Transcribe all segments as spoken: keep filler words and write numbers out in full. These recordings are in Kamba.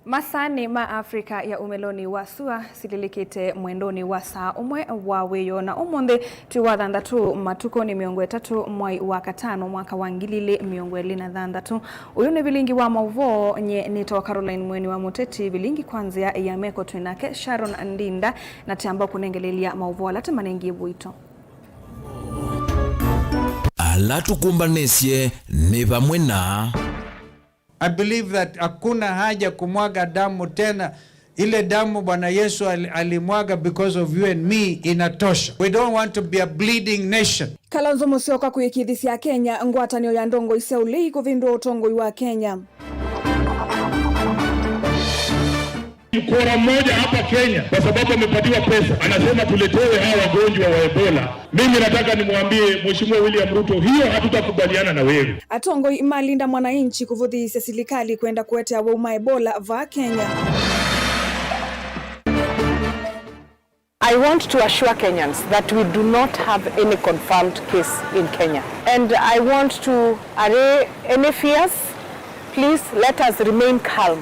Masaanĩ ma Africa ya ũmelonĩ wa sua silĩlĩkĩte mwendonĩ wa saa ũmwe wa wĩoo, na ũmũnthĩ twĩ wa thanthatũ, matukũ nĩ mĩongo ĩtatũ, mwai wa katano, mwaka wa ngili ilĩ mĩongo ĩlĩ na thanthatũ. Ũyũ nĩ vilingi wa maũvoo, nye nĩtawa Caroline Mweni wa Mũteti. Vilingi kwa nzĩa ya meko twĩ nake Sharon Ndinda, na tamba kũnengelelya maũvoo ala tũmanengie vuito. Ala tũkũmbanĩsye nĩ vamwe na I believe that hakuna haja kumwaga damu tena. Ile damu Bwana Yesu ali- alimwaga because of you and me inatosha. We don't want to be a bleeding nation. Kalonzo Musyoka kwĩkĩĩthĩsya Akenya ngwatanĩo ya ndongoi sya ũlei kũvĩndũa ũtongoi wa Kenya. Mkora mmoja hapa Kenya, kwa sababu amepatiwa pesa, anasema tuletewe hawa wagonjwa wa Ebola. Mimi nataka nimwambie Mheshimiwa William Ruto, hiyo hatutakubaliana na wewe. Atongoi ma Linda Mwananchi kũvũthĩĩsya silikalĩ kwenda kũetea wau ma Ebola vaa Kenya. I want to assure Kenyans that we do not have any confirmed case in Kenya. And I want to allay any fears. Please let us remain calm.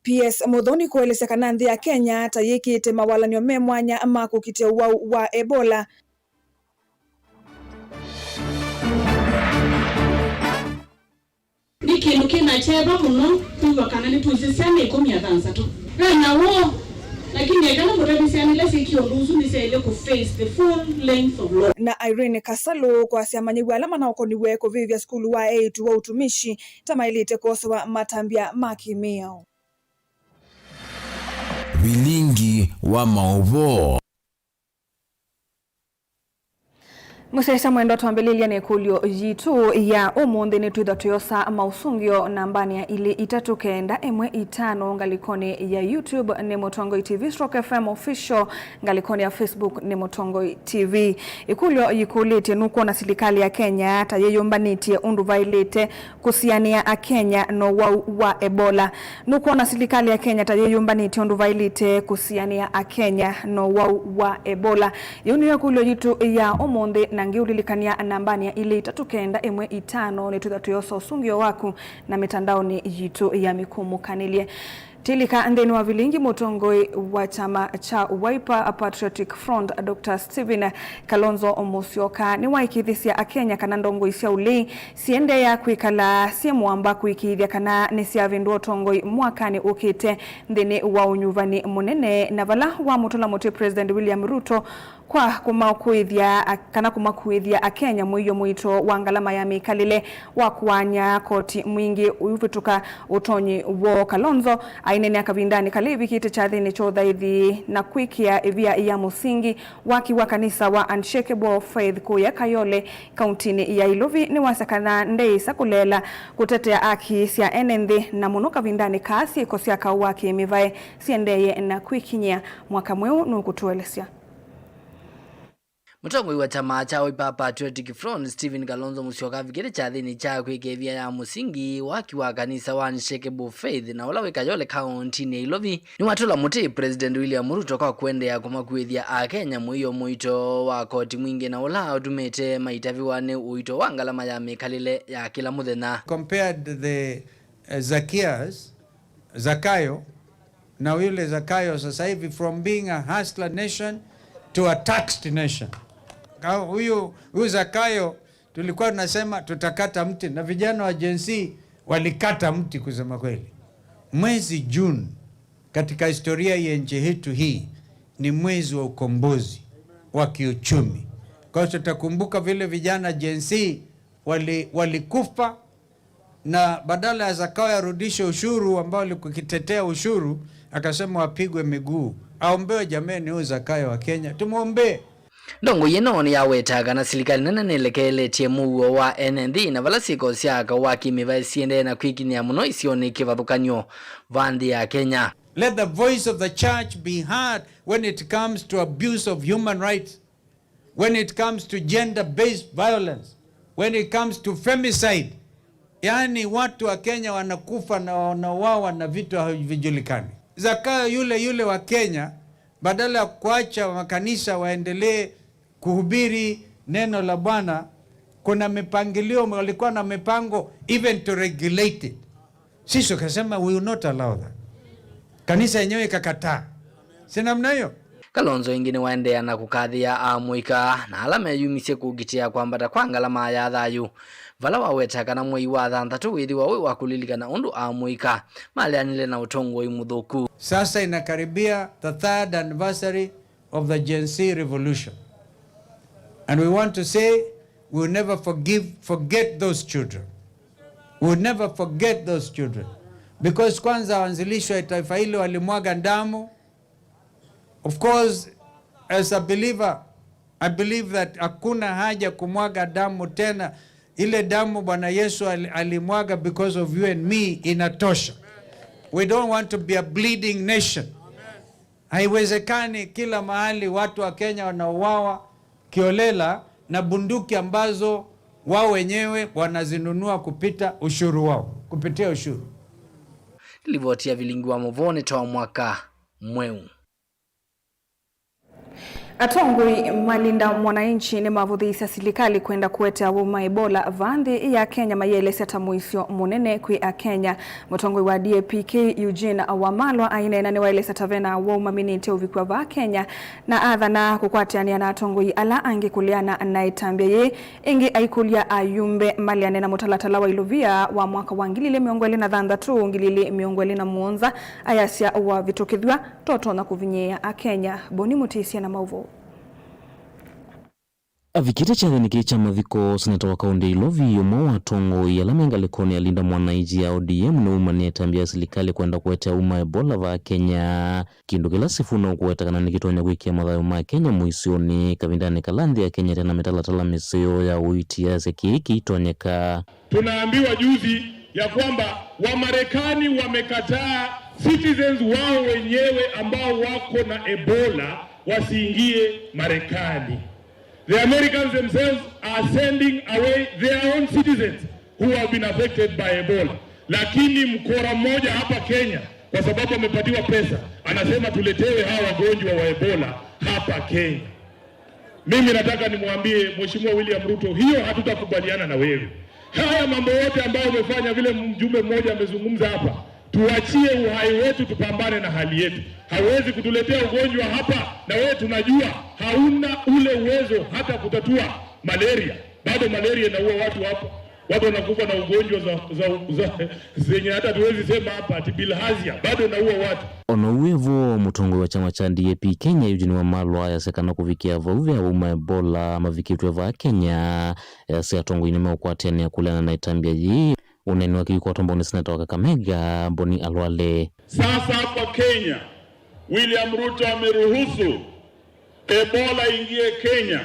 P S Muthoni kũelesya kana nthĩ ya Kenya ta yĩkĩĩte mawalany'o me mwanya ma kũkitĩa ũwau wa Ebola. Nĩ kĩndũ kĩ na kyeva mũno kwĩw'a kana nĩtũisye syana ĩkũmi na thanthatũ ve na woo, lakini ekana mũtavye syana ila syĩkie ũndũ ũsu nĩsyaĩle kũ face the full length of law. Na Irene Kasalu kwasya amanyĩw'a ala manaũkũniw'e kũvĩvya sukulu wa eĩtu wa utumishi ta maĩlĩte kwosewa matambya ma kĩmĩao. Vilingi wa maũvoo. Mũsyaĩĩsya mwendwa, twambĩlĩlya na ĩkũlyo yitũ ya ũmũnthĩ. Nĩtwĩthwa tũyosa maũsũngĩo nambanĩ ya ilĩ itatũ kenda ĩmwe itano, ngalĩkonĩ ya YouTube nĩ Mũtongoi T V stroke F M Official, ngalĩkonĩ ya Facebook nĩ Mũtongoi T V. Ĩkũlyo yĩkũlĩtye, nũkwona silikalĩ ya Kenya ta yĩyũmbanĩtye ũndũ vaĩlĩte kũsianĩa Akenya na ũwau wa Ebola? Nũkwona silikalĩ ya Kenya ta yĩyũmbanĩtye ũndũ vaĩlĩte kũsianĩa Akenya na ũwau wa Ebola? Yĩu nĩyo ĩkũlyo yitũ ya ũmũnthĩ, na ngĩũlilikany'a nambanĩ ya ilĩ itatũ kenda ĩmwe itano, nĩtwĩthwa tũyosa ũsũngĩo waku na mĩtandaonĩ yitũ ya mĩkũmũkanĩlye. Tilika nthĩnĩ wa vilingi, mũtongoi wa kyama kya Wiper Patriotic Front, Doctor Stephen Kalonzo Musyoka nĩwaĩkĩĩthĩsye Akenya kana ndongoi sya ũlei siendeea kwĩkala syĩ mũamba kũĩkĩĩthya kana nĩsyavĩndũa ũtongoi mwakanĩ ũkĩte nthĩnĩ wa ũnyuvani mũnene, na vala wamũtũla mũtĩ President William Ruto kwa kũmakuĩthya, kana kũmakuĩthya Akenya mũio mũito wa ngalama ya mĩkalĩle wa kũaany'a koti mwingĩ ũivĩtũka ũtonyi woo. Kalonzo aineenea kavindanĩ kala ĩvikĩte kyathĩnĩ kya ũthaithi na kwĩkĩa ĩvia ya mũsingi waki wa kanisa wa Unshakable Faith kũya Kayole, kauntinĩ ya Ilovi, nĩwasya kana ndeĩsa kũleela kũtetea aki sya ene nthĩ, na mũno kavindanĩ kaa syĩko sya kaũ wa kĩmĩvae siendeeye na kwĩkinyĩa. Mwaka Mweũ nũkũtũelesya. Mũtongoi wa kyama kya Wiper Patriotic Front, Stephen Kalonzo Musyoka, avikĩte kyathĩnĩ kya kwĩkĩa ĩvia ya mũsingi waki wa kanisa wa Unshakable Faith na ũla wĩ Kayole kauntinĩ ya Ilovi. Nĩwatũla mũtĩ President William Ruto kwa kũendeea kũmakuĩthya Akenya mũio mũito wa koti mwingĩ, na ũla ũtumĩte maitavĩwa nĩ ũito wa ngalama ya mĩkalĩle ya kĩla mũthenya. Compared the, uh, Zacchaeus, Zakayo, na yule Zakayo sasa hivi, from being a hustler nation to a taxed nation. Ka-, huyu, huyu Zakayo tulikuwa tunasema tutakata mti, na vijana wa Gen Z walikata mti kusema kweli. Mwezi June katika historia ya nchi yetu hii ni mwezi wa ukombozi wa kiuchumi. Kwa hiyo tutakumbuka vile vijana Gen Z wali-, walikufa, na badala ya Zakayo arudishe ushuru ambao alikuwa akitetea ushuru, akasema wapigwe miguu. Aombewe jameni, huyu Zakayo wa Kenya, tumwombee. Ndongoi ĩno nĩyawetaa kana silikalĩ nene nĩlekeeletye mũuo wa ene nthĩ, na vala syĩko sya kaũ wa kĩmĩvae siendee na kwĩkinyĩa mũno isionĩ kĩvathũkany'o va nthĩ ya Kenya. Let the voice of the church be heard when it comes to abuse of human rights, when it comes to gender-based violence, when it comes to femicide. Yaani watu wa Kenya wanakufa na wanauawa na vitu havijulikani. Zakayo yule yule wa Kenya, badala ya kuacha makanisa waendelee kuhubiri neno la Bwana, kuna mipangilio, walikuwa na mipango even to regulate it. Sisi tukasema, we will not allow that. Kanisa yenyewe ikakataa. Si namna hiyo? Kalonzo ĩngĩ nĩwaendeea na kũkathĩĩa amũika na ala meyumisye kũgitĩa kwambata kwa ngalama ya thayũ, vala waweta kana mwei wa thanthatũ wĩthĩwa wĩ wa kũlilikana ũndũ amũika maleanile na ũtongoi mũthũku. Sasa inakaribia the third anniversary of the Gen Z revolution. And we want to say we will never forgive, forget those children. We will never forget those children. Because kwanza waanzilishi wa taifa hili walimwaga damu. Of course, as a believer, I believe that hakuna haja kumwaga damu tena. Ile damu Bwana Yesu ali- alimwaga because of you and me inatosha. We don't want to be a bleeding nation. Haiwezekani kila mahali watu wa Kenya wanauawa kiolela na bunduki ambazo wao wenyewe wanazinunua kupita ushuru wao, kupitia ushuru. Livoti ya vilingi wa mũvoo nĩ ta mwaka mweu. Atongoi ma Linda Mwananchi nĩmavũthĩĩsya silikalĩ kwenda kũetea wauma Ebola vaa nthĩ ya Kenya, mayĩelesya ta mũisyo mũnene kwĩ Akenya. Mũtongoi wa D A P K Eugene Wamalwa aineena nĩwaelesya ta vena wauma minĩte ũvikw'a vaa Kenya, na athana kũkwatĩanĩa na atongoi ala angĩ kũleana na ĩtambya yĩĩ. Ĩngĩ aikũlya ayumbe maleane na mũtalatala wa ilovia wa mwaka wa ngili ilĩ mĩongo ĩlĩ na thanthatũ, ngili ilĩ mĩongo ĩlĩ na mũonza, ayasya wavĩtũkĩthw'a. Tũtonya kũvinyĩĩa Akenya. Boni Mũtĩsya na maũvoo. Avikĩte kyathĩnĩ kĩĩ kya mathiko, seneta wa kaũntĩ ya Ilovi, ũmwe wa atongoi ala me ngalĩkonĩ ya Linda Mwananchi ya O D M nĩwaumanĩa ĩtambya ya silikalĩ kwenda kũetea wauma Ebola vaa Kenya, kĩndũ kĩla Sifuna ũkũweta kana nĩkĩtonya kwĩkĩa mathayũ ma Kenya mũisyonĩ, kavindanĩ kala nthĩ ya Kenya ĩte na mĩtalatala mĩseo ya ũiiti, asya kĩĩ kĩitonyeka. Tunaambiwa juzi ya kwamba Wamarekani wamekataa citizens wao wenyewe ambao wako na Ebola wasiingie Marekani. The Americans themselves are sending away their own citizens who have been affected by Ebola. Lakini mkora mmoja hapa Kenya, kwa sababu amepatiwa pesa, anasema tuletewe hawa wagonjwa wa Ebola hapa Kenya. Mimi nataka nimwambie Mheshimiwa William Ruto, hiyo hatutakubaliana na wewe. Haya mambo yote ambayo umefanya, vile mjumbe mmoja amezungumza hapa, tuachie uhai wetu, tupambane na hali yetu. Hauwezi kutuletea ugonjwa hapa, na wewe tunajua hauna ule uwezo hata kutatua malaria. Bado malaria inaua watu hapa. Watu wanakufa na ugonjwa za, za, za, zenye hata tuwezi sema hapa, ati bilharzia bado inaua watu. Ona ũu wĩ vo, mũtongoi wa kyama kya D A P Kenya, Eugene Wamalwa, ayasya kana kũvikĩa vau ve wauma Ebola mavikĩtw'e vaa Kenya. Ayasya atongoi nĩmeũkwatĩanĩa kũleana na ĩtambya yĩĩ. Ũneeni wake wĩkwatwa mbau nĩ seneta wa Kakamega, Boni Alwale. Sasa hapa Kenya, William Ruto ameruhusu Ebola ingie Kenya.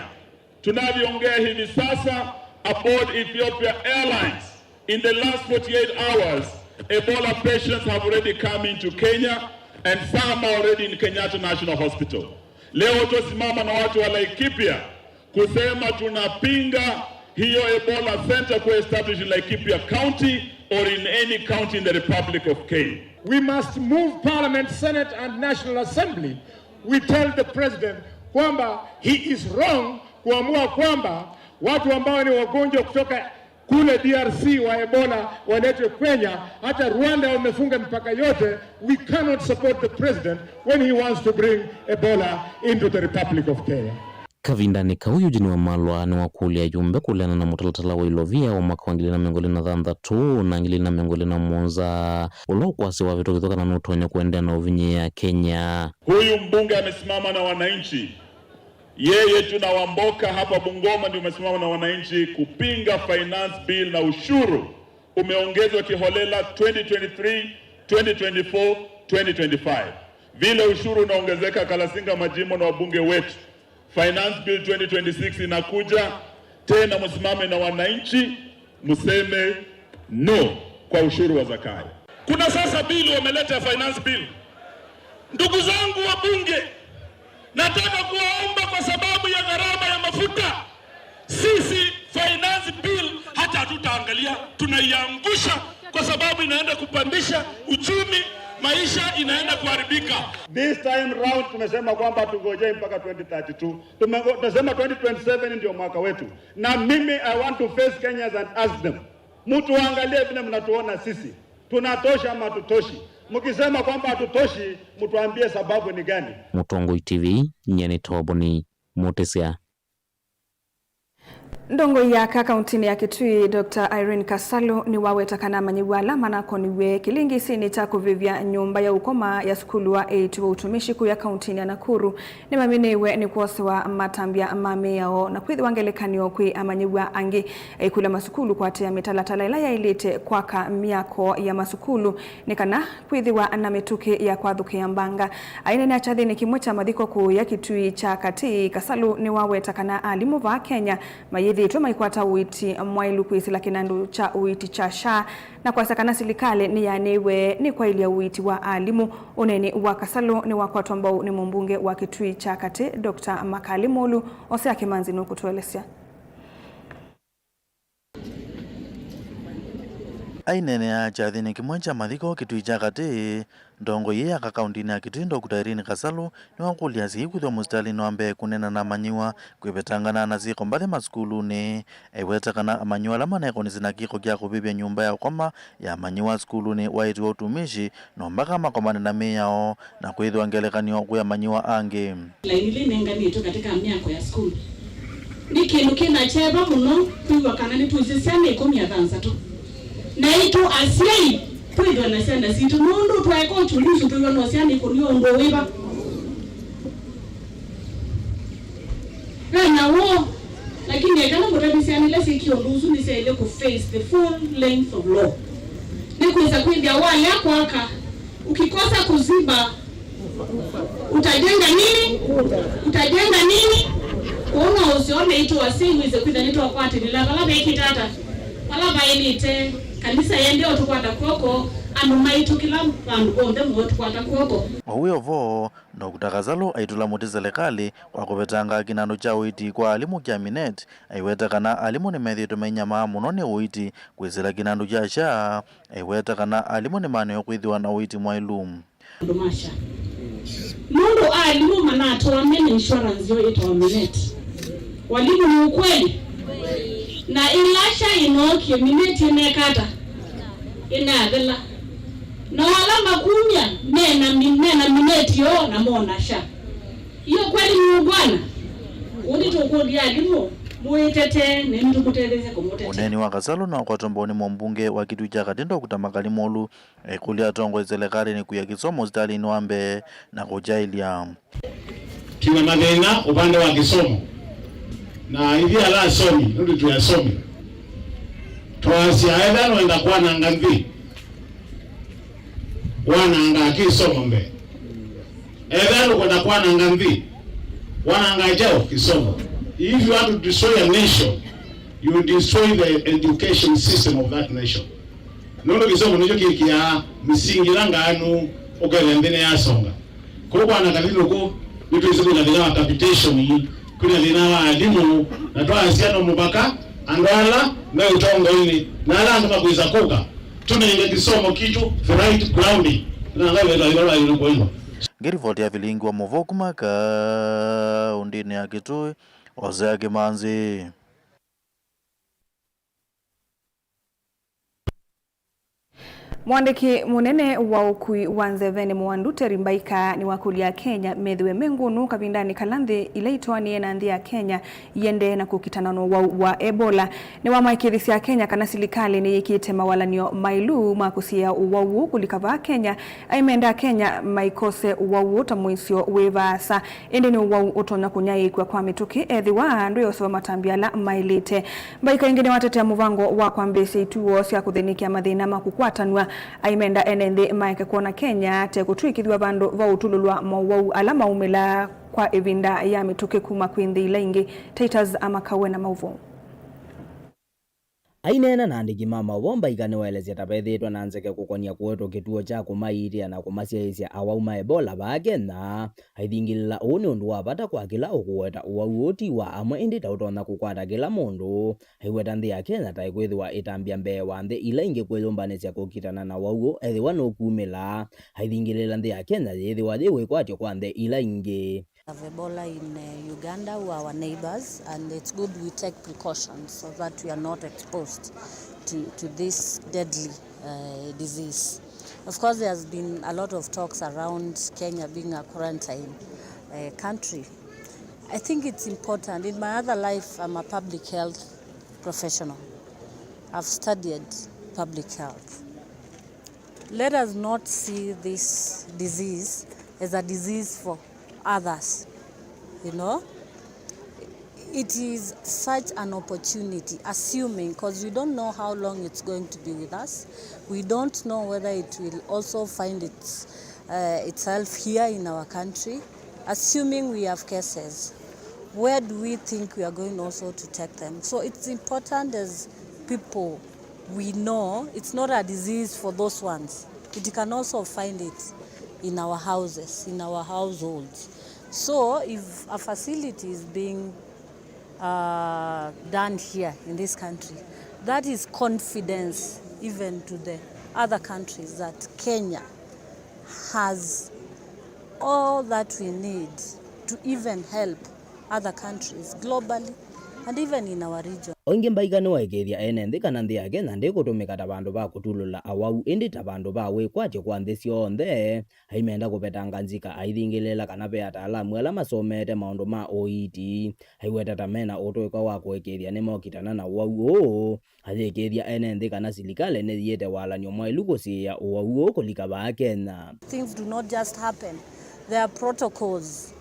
Tunavyoongea hivi sasa, aboard Ethiopia Airlines, in the last forty-eight hours, Ebola patients have already come into Kenya and some are already in Kenyatta National Hospital. Leo tutasimama na watu wa Laikipia kusema tunapinga hiyo Ebola center kuwa established in Laikipia County or in any county in the Republic of Kenya. We must move Parliament, Senate and National Assembly. We tell the president kwamba he is wrong kuamua kwamba watu ambao ni wagonjwa kutoka kule D R C wa Ebola waletwe Kenya. Hata Rwanda wamefunga mipaka yote. We cannot support the president when he wants to bring Ebola into the Republic of Kenya. Kavindanĩ kau, Eugene Wamalwa nĩwakũlya ayumbe kũleana na mũtalatala wa ilovia wa mwaka wa ngili ilĩ na mĩongo ĩlĩ na thanthatũ na ngili ilĩ na mĩongo ĩlĩ na mũonza, ũla ũkwasya wavĩtũkĩthw'a kana nũtonya kũendeea na ũvinyĩĩa Kenya. Huyu mbunge amesimama na wananchi. Yeye tu na Wamboka hapa Bungoma ndio umesimama na wananchi kupinga finance bill na ushuru umeongezwa kiholela twenty twenty-three, twenty twenty-four, twenty twenty-five. Vile ushuru unaongezeka, Kalasinga Majimbo na wabunge wetu, finance bill twenty twenty-six inakuja tena, msimame na wananchi, mseme no kwa ushuru wa Zakayo. Kuna sasa bill wameleta, finance bill. Ndugu zangu wabunge, nataka kuwaomba kwa sababu ya gharama ya mafuta, sisi finance bill hata hatutaangalia, tunaiangusha kwa sababu inaenda kupandisha uchumi, maisha inaenda kuharibika. This time round tumesema kwamba tungojei mpaka twenty thirty-two. Tumego-, tumesema twenty twenty-seven ndio mwaka wetu. Na mimi, I want to face Kenyans and ask them, mtuangalie vile mnatuona sisi. Tunatosha ama tutoshi? Mkisema kwamba hatutoshi, mtuambie sababu ni gani? Mũtongoi T V, nyie nĩ Toboni Mũtĩsya. Ndongoi ya aka kauntinĩ ya Kitui, Doctor Irene Kasalu, nĩwaweta kana amanyĩw'a ala manakoniw'e kĩlĩngĩsinĩ kya kũvĩvya nyũmba ya ũkoma ya sukulu wa Eitu wa Utumishi kũya kauntinĩ ya Nakuru nĩmaminĩĩwe nĩ kwosewa matambya ma mĩao na kwĩthĩwa ngelekany'o kwĩ amanyĩw'a angĩ. Aikũlya masukulu kũatĩĩa mĩtalatala ĩla yaĩlĩte kwaka myako ya masukulu nĩ kana kwĩthĩwa na mĩtũkĩ ya kwathũkĩa mbanga. Aineenea kyathĩnĩ kĩmwe kya mathiko kũũya Kitui kya Katĩ, Kasalu nĩwaweta kana alimũ vaa Kenya mayĩthĩĩtwe maikwata ũiiti mwaĩlu kwĩsĩla kĩnandũ kya ũiiti kya SHA, na kwasya kana silikalĩ nĩyanĩiwe nĩ kwaĩlya ũiiti wa alimũ. Ũneeni wa Kasalu nĩwakwatwa mbau nĩ mũmbunge wa Kitui kya Katĩ, Doctor Makali Mulu. Osea Kĩmanzi nũkũtũelesya. Aineenea kyathĩnĩ kĩmwe kya mathiko Kitui kya Katĩ, ndongoi ya aka kauntinĩ ya Kitui, Doctor Irene Kasalu, nĩwakũlya asyai kwĩthĩwa mũsitalĩnĩ wa mbee kũneena na amanyĩw'a kwĩvetangana na syĩko mbathi masukulunĩ. Aiweta kana amanyĩw'a ala manekonĩsye na kĩko kya kũvĩvya nyũmba ya ũkoma ya amanyĩw'a sukulunĩ wa Eitu wa Utumishi no mbaka makomane na mĩao na kwĩthĩwa ngelekany'o kwĩ amanyĩw'a angĩ. Laini ĩla ĩnenganĩtwe katĩ ka myako ya sukulu nĩ kĩndũ kĩ na kyeva mũno kwĩw'a kana nĩtũisye syana ĩkũmi na thanthatũ. Naitũ asyai twĩthwa na syana sitũ nũndũ twaeka ũchunguzi twĩw'a no syana ikũnĩwa ũndũ wĩva. Ve na woo, lakini ekana mũtavye syana ila syĩkie ũndũ ũsu nĩsyaĩle kũ face the full length of law. Nĩkwĩsa kwĩthĩa walea kwaka, ukikosa kuziba utajenga nini? Utajenga nini? Kwoou no ũseo naitũ asyai wĩse kwĩtha nĩtwakwatĩlĩla vala vekĩte ata, vala vaĩlĩte. Kanisa yende ũtũkwata kw'oko, andũ maitũ kĩla vandũ vonthe mootũkwata kw'oko. O wĩ o vo, Doctor Kasalu aitũla mũtĩ selekalĩ kwa kũvetanga kĩnandũ kya ũiiti kwa alimũ kya Minet, aiweta kana alimũ nĩmethĩĩtwe mainyamaa mũno nĩ ũiiti kwĩsĩla kĩnandũ kya SHA, aiweta kana alimũ nĩmanewe kwĩthĩwa na ũiiti mwaĩlu. Andũ ma SHA. Nũndũ alimũ manatũa mena insurance yoo ĩtawa Minet. Walimu, ni ukweli? Na ĩla SHA ĩnookie, Minet ĩneka ata? Ĩnathela. Na ala makumya mena mi-, mena Minet yoo na mona SHA. Hiyo kweli ni ungwana? Ũndĩ tũkũlya alimũ, mũĩtetee, na nĩtũkũtetheesya kũmũtetea. Ũneeni wa Kasalu nĩwakwatwa mbau nĩ mũmbunge wa Kitui kya Katĩ, Doctor Makali Mulu, aikũlya atongoi selekalĩnĩ kwia kĩsomo ũsitalĩnĩ wa mbee na kũkyaĩlya. Twĩ na mathĩna ũvande wa kĩsomo, na ithyĩ ala asomi, nũndũ twĩ asomi, twasya, ethĩwa nũenda kwananga nthĩ, wanangaa kĩsomo mbee. Ethĩwa nũkwenda kwananga nthĩ, wanangaa kyaũ? Kĩsomo. If you want to destroy a nation, you destroy the education system of that nation. Nũndũ kĩsomo nĩkyo kĩkĩaa mĩsingi ĩla ngaanu ũkethĩa nthĩ nĩyasonga. Kũu kwana kathilũkũ, nĩtwĩsĩ kwĩna thĩna wa capitation, kwĩna thĩna wa alimũ, na twaasya no mũvaka andũ ala me ũtongoinĩ na ala angĩ makwĩsa kũka, tũnenge kĩsomo kitũ the right grounding, na ngai wetu ayo ayo kwenda. Ngĩrivoti ya vilingi wa mũvoo kuma kaũndĩnĩ ya Kitui, Osea Kĩmanzi. Mũandĩki mũnene wa ũkui wa nzevenĩ Mũandu Terry Mbaika nĩwakũlya Akenya methĩwe me ngũnũ kavindanĩ kala nthĩ ila itwaanĩe na nthĩ ya Kenya iendee na kũkitana na ũwau wa Ebola. Nĩwamaĩkĩĩthisye Akenya kana silikalĩ nĩyĩkĩte mawalany'o maĩlu ma kũsiĩĩa ũwau ũũ kũlika vaa Kenya, aimenda Akenya maikose ũwau ũũ ta mũisyo wĩ vaasa. Ĩndĩ nĩ ũwau ũtonya kũnyaĩĩkw'a kwa mĩtũkĩ ethĩwa ndwĩosewa matambya ala maĩlĩte. Mbaika ĩngĩ nĩwatetea mũvango wa kwambĩĩsya ituo sya kũthĩnĩkĩa mathĩna ma kũkwatanw'a, aimenda ene nthĩ maeke kwona Kenya te kũtw'ĩkĩthw'a vandũ va ũtulũlwa mowau ala maumĩlaa kwa ĩvinda ya mĩtũkĩ kuma kwĩ nthĩ ila ingĩ. Titus Amakawe na maũvoo. Aineena na andĩki ma maũvoo, Mbaika nĩwaelesya ta vethĩĩtwe na nzeke kũkonia kũetwa kĩtuo kya kũmaiitĩa na kũmasyaĩĩsya awau ma Ebola vaa Kenya. Aithingĩlĩla ũu nĩ ũndũ wa vata kwa kĩla ũkũweta ũwau ũũ ti wa amwe ĩndĩ ta ũtonya kũkwata kĩla mũndũ. Aiweta nthĩ ya Kenya ta ĩkwĩthĩwa ĩtambya mbee wa nthĩ ila ingĩ kwĩyũmbanĩsya kũkitana na ũwau ũũ ethĩwa nũkumĩla. Aithingĩlĩla nthĩ ya Kenya yĩthĩwa yĩ wĩkwatyo kwa nthĩ ila ingĩ. Of Ebola in uh, Uganda, who are our neighbors, and it's good we take precautions so that we are not exposed to, to this deadly uh, disease. Of course, there has been a lot of talks around Kenya being a quarantine uh, country. I think it's important. In my other life, I'm a public health professional. I've studied public health. Let us not see this disease as a disease for others, you know. It is such an opportunity, assuming, because we don't know how long it's going to be with us. We don't know whether it will also find its, uh, itself here in our country. Assuming we have cases, where do we think we are going also to take them? So it's important as people we know it's not a disease for those ones. It can also find it in our houses, in our households. So if a facility is being uh, done here in this country, that is confidence even to the other countries that Kenya has all that we need to even help other countries globally and even in our region. O ĩngĩ Mbaiga nĩwaĩkĩĩthya ene nthĩ kana nthĩ ya Kenya ndĩkũtũmĩka ta vandũ va kũtulũla awau, ĩndĩ ta vandũ va wĩkwatyo kwa nthĩ syonthe. Aimenda kũvetanga nzika aithingĩlĩĩla kana ve ataalamu ala masomeete maũndũ ma ũiiti. Aiweta ta mena ũtũĩka wa kũĩkĩĩthya nĩmokitana na ũwau ũũ. Ayĩkĩĩthya ene nthĩ kana silikalĩ nĩyĩĩte walany'o mwaĩlu kũsiĩĩa ũwau ũũ kũlika vaa Kenya. Things do not just happen. There are protocols,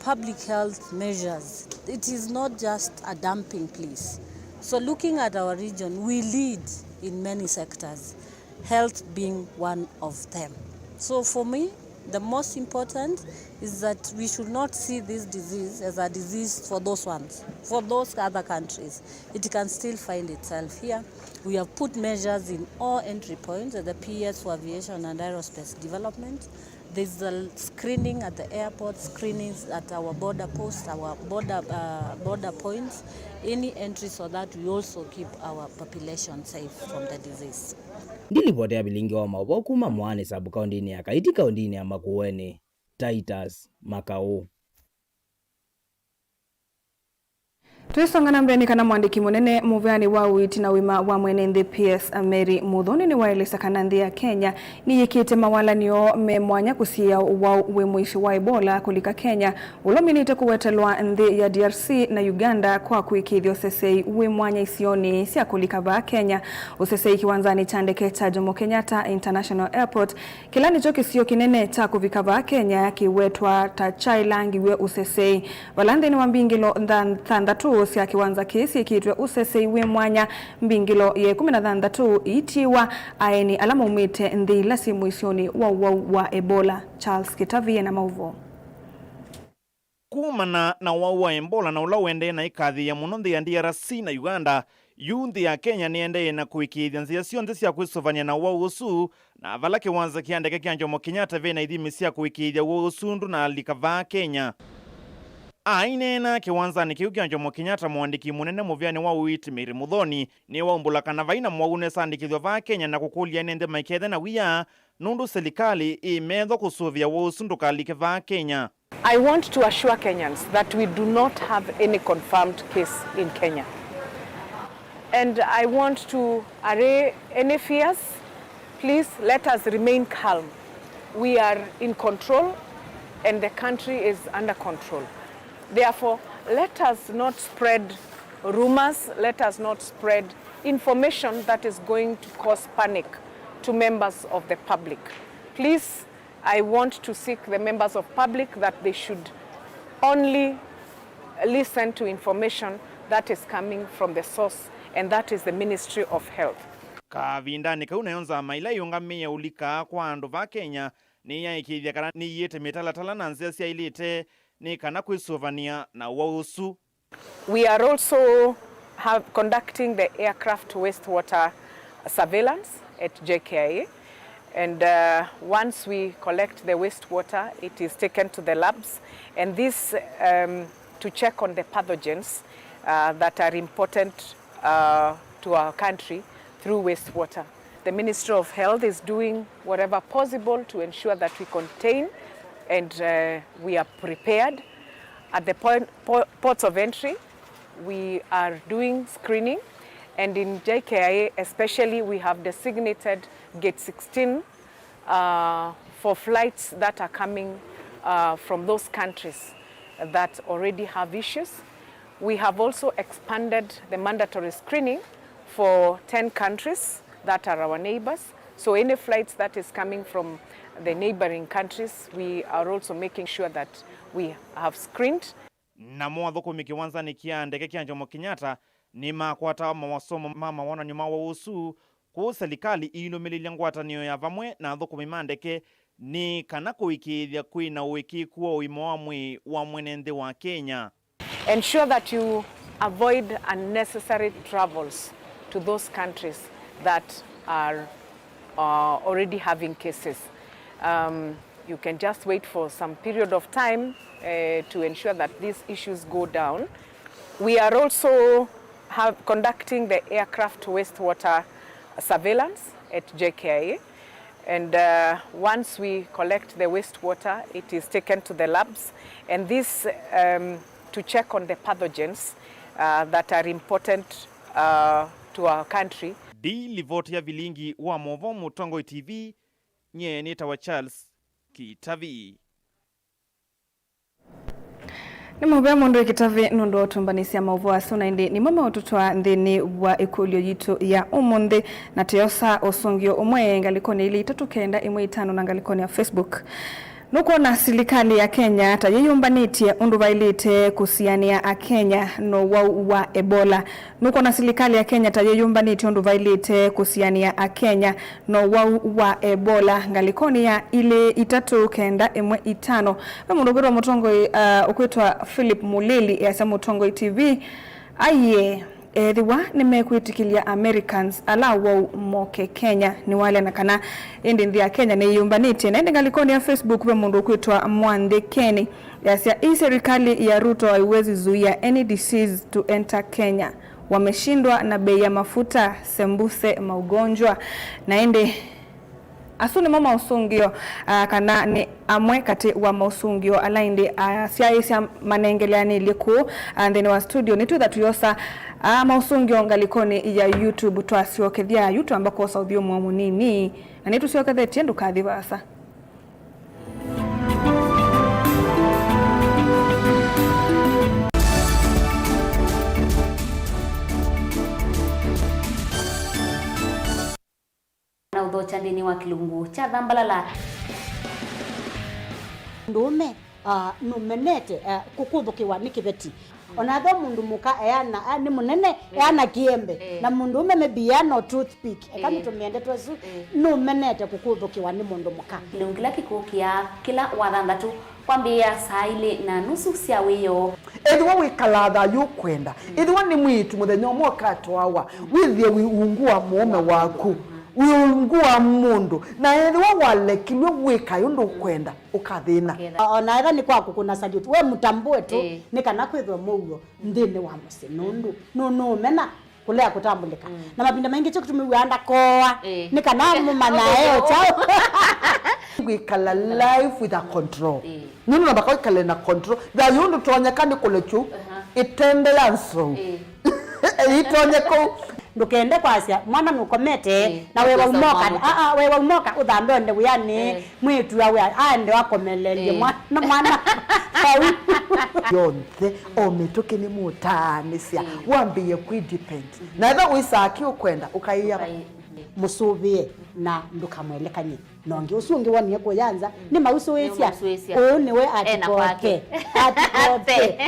public health measures. It is not just a dumping place. So looking at our region, we lead in many sectors, health being one of them. So for me, the most important is that we should not see this disease as a disease for those ones, for those other countries. It can still find itself here. We have put measures in all entry points at the P S for Aviation and Aerospace Development. There's a screening at the airport, screenings at our border posts, our border, uh, border points, any entry, so that we also keep our population safe from the disease. Ndilipoti ya vilingi wa maũvoo kuma Mwaani sub-kaũndĩnĩ ya Kaiti kaũndĩnĩ ya Makueni, Titus Makaũ. Twĩsonga na mbee, nĩ kana mwandĩki mũnene mũvĩanĩ wa ũiiti na ũima wa mwene nthĩ P S Mary Muthoni nĩwaelesya kana nthĩ ya Kenya nĩyĩkĩte mawalanĩo me mwanya kũsiĩĩa ũwau wĩ mũisyo wa Ebola kũlika Kenya, ũla ũminĩte kũwetelwa nthĩ ya D R C na Uganda kwa kũĩkĩĩthya ũseseĩ wĩ mwanya isionĩ sya kũlika vaa Kenya. Ũseseĩ kĩwanzanĩ kya ndeke kya Jomo Kenyatta International Airport, kĩla nĩkyo kĩsio kĩnene kya kũvika vaa Kenya, kĩwetwa ta kyaĩlangiw'e ũseseĩ, vala nthĩnĩ wa mbingĩlo ntha-, thanthatũ sya kĩwanza kĩĩ syĩkĩtwe ũseseĩ wĩ mwanya, mbingĩlo ya ĩkũmi na thanthatũ iitiĩwa aeni ala maumĩte nthĩ ila syĩ mũisyonĩ wa ũwau wa Ebola. Charles Kĩtavi ena maũvoo. Kumana na ũwau wa Ebola na ũla ũendee na ĩkathĩĩa mũno nthĩ ya D R C na Uganda, yu nthĩ ya Kenya nĩendee na kũĩkĩĩthya nzĩa syonthe sya kwĩsũvany'a na ũwau ũsu, na vala kĩwanza kya ndeke kya Jomo Kenyatta ve na ithimi sya kũĩkĩĩthya ũwau ũsu ndũnalika vaa Kenya. Aineena kĩwanzanĩ kĩu kya Jomo Kenyatta, mũandĩki mũnene mũvĩanĩ wa ũiiti Mary Muthoni nĩwaumbũla kana vai na mũwau ũnesandĩkĩthw'a vaa Kenya na kũkũlya ene nthĩ maikethe na wia, nũndũ silikalĩ ĩ metho kũsũvĩa ũwau ũsu ndũkalike vaa Kenya. I want to assure Kenyans that we do not have any confirmed case in Kenya. And I want to allay any fears. Please let us remain calm. We are in control and the country is under control. Therefore, let us not spread rumors, let us not spread information that is going to cause panic to members of the public. Please, I want to seek the members of public that they should only listen to information that is coming from the source, and that is the Ministry of Health. Kavindanĩ kau, nayo nzama ĩla ĩũngamĩe ũlika kwa andũ va Kenya nĩyaĩkĩĩthya kana nĩyiĩte mĩtalatala na nzĩa syaĩlĩte nĩ kana kwĩsũvany'a na ũwau ũsu. We are also have, conducting the aircraft wastewater surveillance at J K I A, and, uh, once we collect the wastewater, it is taken to the labs, and this, um, to check on the pathogens, uh, that are important, uh, to our country through wastewater. The Ministry of Health is doing whatever possible to ensure that we contain and, uh, we are prepared. At the point, po-, ports of entry, we are doing screening, and in J K I A especially, we have designated gate sixteen Uh, for flights that are coming, uh, from those countries that already have issues, we have also expanded the mandatory screening for ten countries that are our neighbors. So any flights that is coming from the neighboring countries, we are also making sure that we have screened. Namo athũkũmi kĩwanzanĩ kya ndeke kya Jomo Kenyatta nĩmakwata masomo ma mawonany'o ma ũwau ũsu, kũu silikalĩ ĩilũmĩlĩlya ngwatanĩo ya vamwe na athũkũmi ma ndeke nĩ kana kũĩkĩĩthya kwĩ na ũĩkĩĩku wa ũima wa mwĩĩ wa mwene nthĩ wa Kenya. Ensure that you avoid unnecessary travels to those countries that are, uh, already having cases. Um, you can just wait for some period of time, uh, to ensure that these issues go down. We are also have, conducting the aircraft wastewater surveillance at J K I A. And, uh, once we collect the wastewater, it is taken to the labs, and this, um, to check on the pathogens, uh, that are important, uh, to our country. Ndi livoti ya vilingi wa movoo Mũtongoi T V, nyie nĩtawa Charles Kitavi. Nĩ mũvea mũndũ wĩ Kĩtavĩ nũndũ wa ũtũmbanĩsya maũvoo asu, na ĩndĩ nĩmo meũtũtwaa nthĩnĩ wa ĩkũlyo yitũ ya ũmũnthĩ, na tũyosa ũsũngĩo ũmwe ngalĩkonĩ ilĩ itatũ kenda ĩmwe itano na ngalĩkonĩ ya Facebook. Nũkwona silikalĩ ya Kenya ta yĩyũmbanĩtye ũndũ vaĩlĩte kũsianĩa Akenya na ũwau wa Ebola? Nũkwona silikalĩ ya Kenya ta yĩyũmbanĩtye ũndũ vaĩlĩte kũsianĩa Akenya na ũwau wa Ebola ngalĩkonĩ ya ilĩ itatũ kenda ĩmwe itano? Ve mũndũ ũkwĩtwa mũtongoi, uh, ũkwĩtwa Philip Mulili easya Mũtongoi T V, aiee, ethĩwa nĩmekwĩtĩkĩlya Americans ala ũwau moke Kenya, nĩwalea na kana ĩndĩ nthĩ ya Kenya nĩyĩyũmbanĩtye. Na ĩndĩ ngalĩkonĩ ya Facebook ve mũndũ ũkwĩtwa Mwanthĩ Kenny easya, hii serikali ya Ruto haiwezi zuia any disease to enter Kenya. Wameshindwa na bei ya mafuta, sembuse maugonjwa. Na ĩndĩ asu nĩmo maũsũngĩo, ah, kana nĩ amwe katĩ wa maũsũngĩo ala ĩndĩ asyaĩĩsya manengeleanĩlye kũũ, ah, nthĩnĩ wa studio. Nĩtwĩtha tũyosa, ah, maũsũngĩo ngalĩkonĩ ya YouTube. Twasyokethya yu twamba kwosa ũthyũmũo mũnini, na nĩtũsyokethetye, ndũkathi vaasa. Na ũthokya nthĩnĩ wa kĩlungu kya thambalala. Mũndũũme, ah, nũmenete, ah, kũkũthũkĩwa nĩ kĩveti. Ona ethĩwa mũndũ mũka eana, ah, nĩ mũnene, eh, eana kĩembe. Eh. Na mũndũũme maybe eana o toothpick. Eka, eh, nĩtũmĩe ndeto ĩsu, eh, nũmenete kũkũthũkĩwa nĩ mũndũ mũka. Kĩlungu kĩla kĩkũkĩa kĩla wathanthatũ kwambĩĩa saa ilĩ na nusu sya wĩoo. Ethĩwa wĩkalaa thayũ ũkwenda, ethĩwa nĩ mwĩĩtu mũthenya ũmwe ũkatwawa, wĩthĩe wĩ ungu wa mũũme waku, wĩ ungu wa mũndũ, na ethĩwa walekilw'e wĩkae ũndũ ũkwenda, ũkathĩna. Ũkethĩa. O-, ona ethĩwa nĩ kwa kũkũna salute, we mũtambũe tu, ĩĩ, nĩ kana kwĩthwe mũuo nthĩnĩ wa mũsyĩ, nũndũ nũ-, nũũmena kũlea kũtambũlĩka. Mm. Na mavinda maingĩ kyo kĩtumi wĩaa ndakoa, ĩĩ, nĩ kana mũmanya e o kyaũ. Wĩkala life with a control. Ĩĩ. Nũndũ namba kwĩkale na control. Thayũ ndũtonyeka nĩ kũlekyu, aha, ĩtende ya nzou. Ĩĩ. Ĩtonye kũu. Ndũkende kwasya mwana nũkomete, ĩĩ, na wewa ũkosa ũmoka, mwana. Aa, wewa ũmoka ũthambe ũende wĩanĩ. Ĩĩ. Mwĩĩtu awe aende akomelelye, ĩĩ, mwana, mwana vau. Yonthe, o mĩtũkĩ nĩmũtaanĩsya, ĩĩ, wambĩĩe kwĩ depend. Mhm. Na ethĩwa wĩsaa kĩ ũkwenda, ũkaĩa. Ũkai-, mũsũvĩe na ndũkamwelekany'e. Na ũngĩ ũsu ũngĩ wonie kũya nza, mm, nĩmausũĩsya. Nĩmausũĩsya. Ũũ nĩwe ena atikote kwake. Atikote.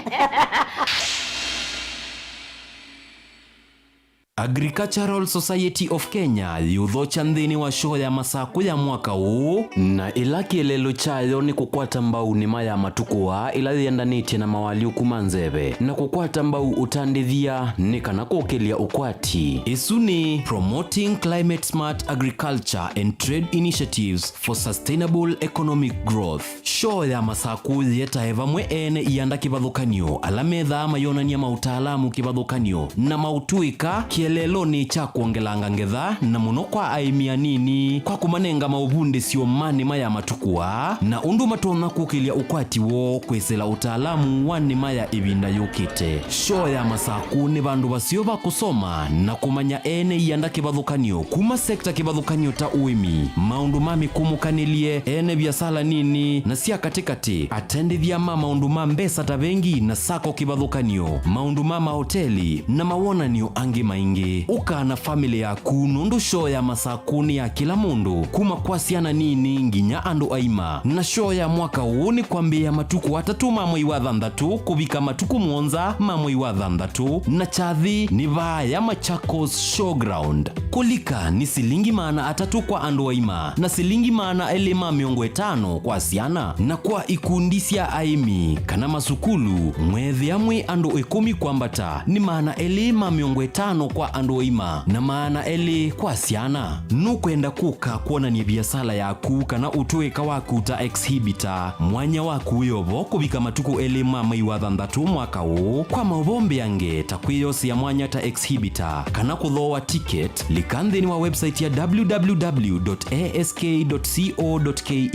Agricultural Society of Kenya yĩũthokya nthĩnĩ wa shoo ya Masakũ ya mwaka ũũ, na ĩla kĩeleelo kyayo nĩ kũkwata mbau nĩma ya matukũ aa ĩla yĩendanĩtye na mawalyũku ma nzeve, na kũkwata mbau ũtandĩthya nĩ kana kũkĩlya ũkwati. Ĩsu nĩ Promoting Climate Smart Agriculture and Trade Initiatives for Sustainable Economic Growth. Shoo ya Masakũ yĩetae vamwe ene ianda kĩvathũkany'o ala methaa mayonany'a maũtaalamu kĩvathũkany'o na maũtũĩka kĩeleelonĩ kya kwongelanga ngetha, na mũno kwa aĩmi anini, kwa kũmanenga maũvundĩsyo ma nĩma ya matukũ aa, na ũndũ matonya kũkĩlya ũkwati woo kwĩsĩla ũtaalamu wa nĩma ya ĩvinda yũkĩte. Shoo ya Masakũ nĩ vandũ vaseo va kũsoma na kũmanya ene ianda kĩvathũkany'o kuma sekta kĩvathũkany'o ta ũĩmi, maũndũ ma mĩkũmũkanĩlye, ene viasala nini na sya katĩkatĩ, atendĩthya ma maũndũ ma mbesa ta vengi na sako kĩvathũkany'o, maũndũ ma mahoteli, na mawonany'o angĩ maingĩ. Ũka na famĩlĩ yaku, nũndũ shoo ya Masakũ nĩ ya kĩla mũndũ, kuma kwa syana nini nginya andũ aima. Na shoo ya mwaka ũũ nĩ kwambĩĩa matukũ atatũ ma mwei wa thanthatũ kũvika matukũ mũonza ma mwei wa thanthatũ, na kyathĩ nĩ vaa ya Machakos Showground. Kũlika nĩ silingi maana atatũ kwa andũ aima na silingi maana elĩ ma mĩongo ĩtano kwa syana, na kwa ikundi sya aĩmi kana masukulu, mweethĩa mwĩ andũ ĩkũmi kwambata, nĩ maana elĩ ma mĩongo ĩtano kwa andũ aima na maana elĩ kwa syana. Nũkwenda kũka kwonany'a viasala yaku kana ũtũĩka waku ta exhibitor? Mwanya waku wĩ o vo kũvika matukũ elĩ ma mwei wa thanthatũ mwaka ũũ. Kwa maũvoo mbeange ta kwĩyosea mwanya ta exhibitor kana kũthooa ticket, lika nthĩnĩ wa website ya www dot ask dot co dot ke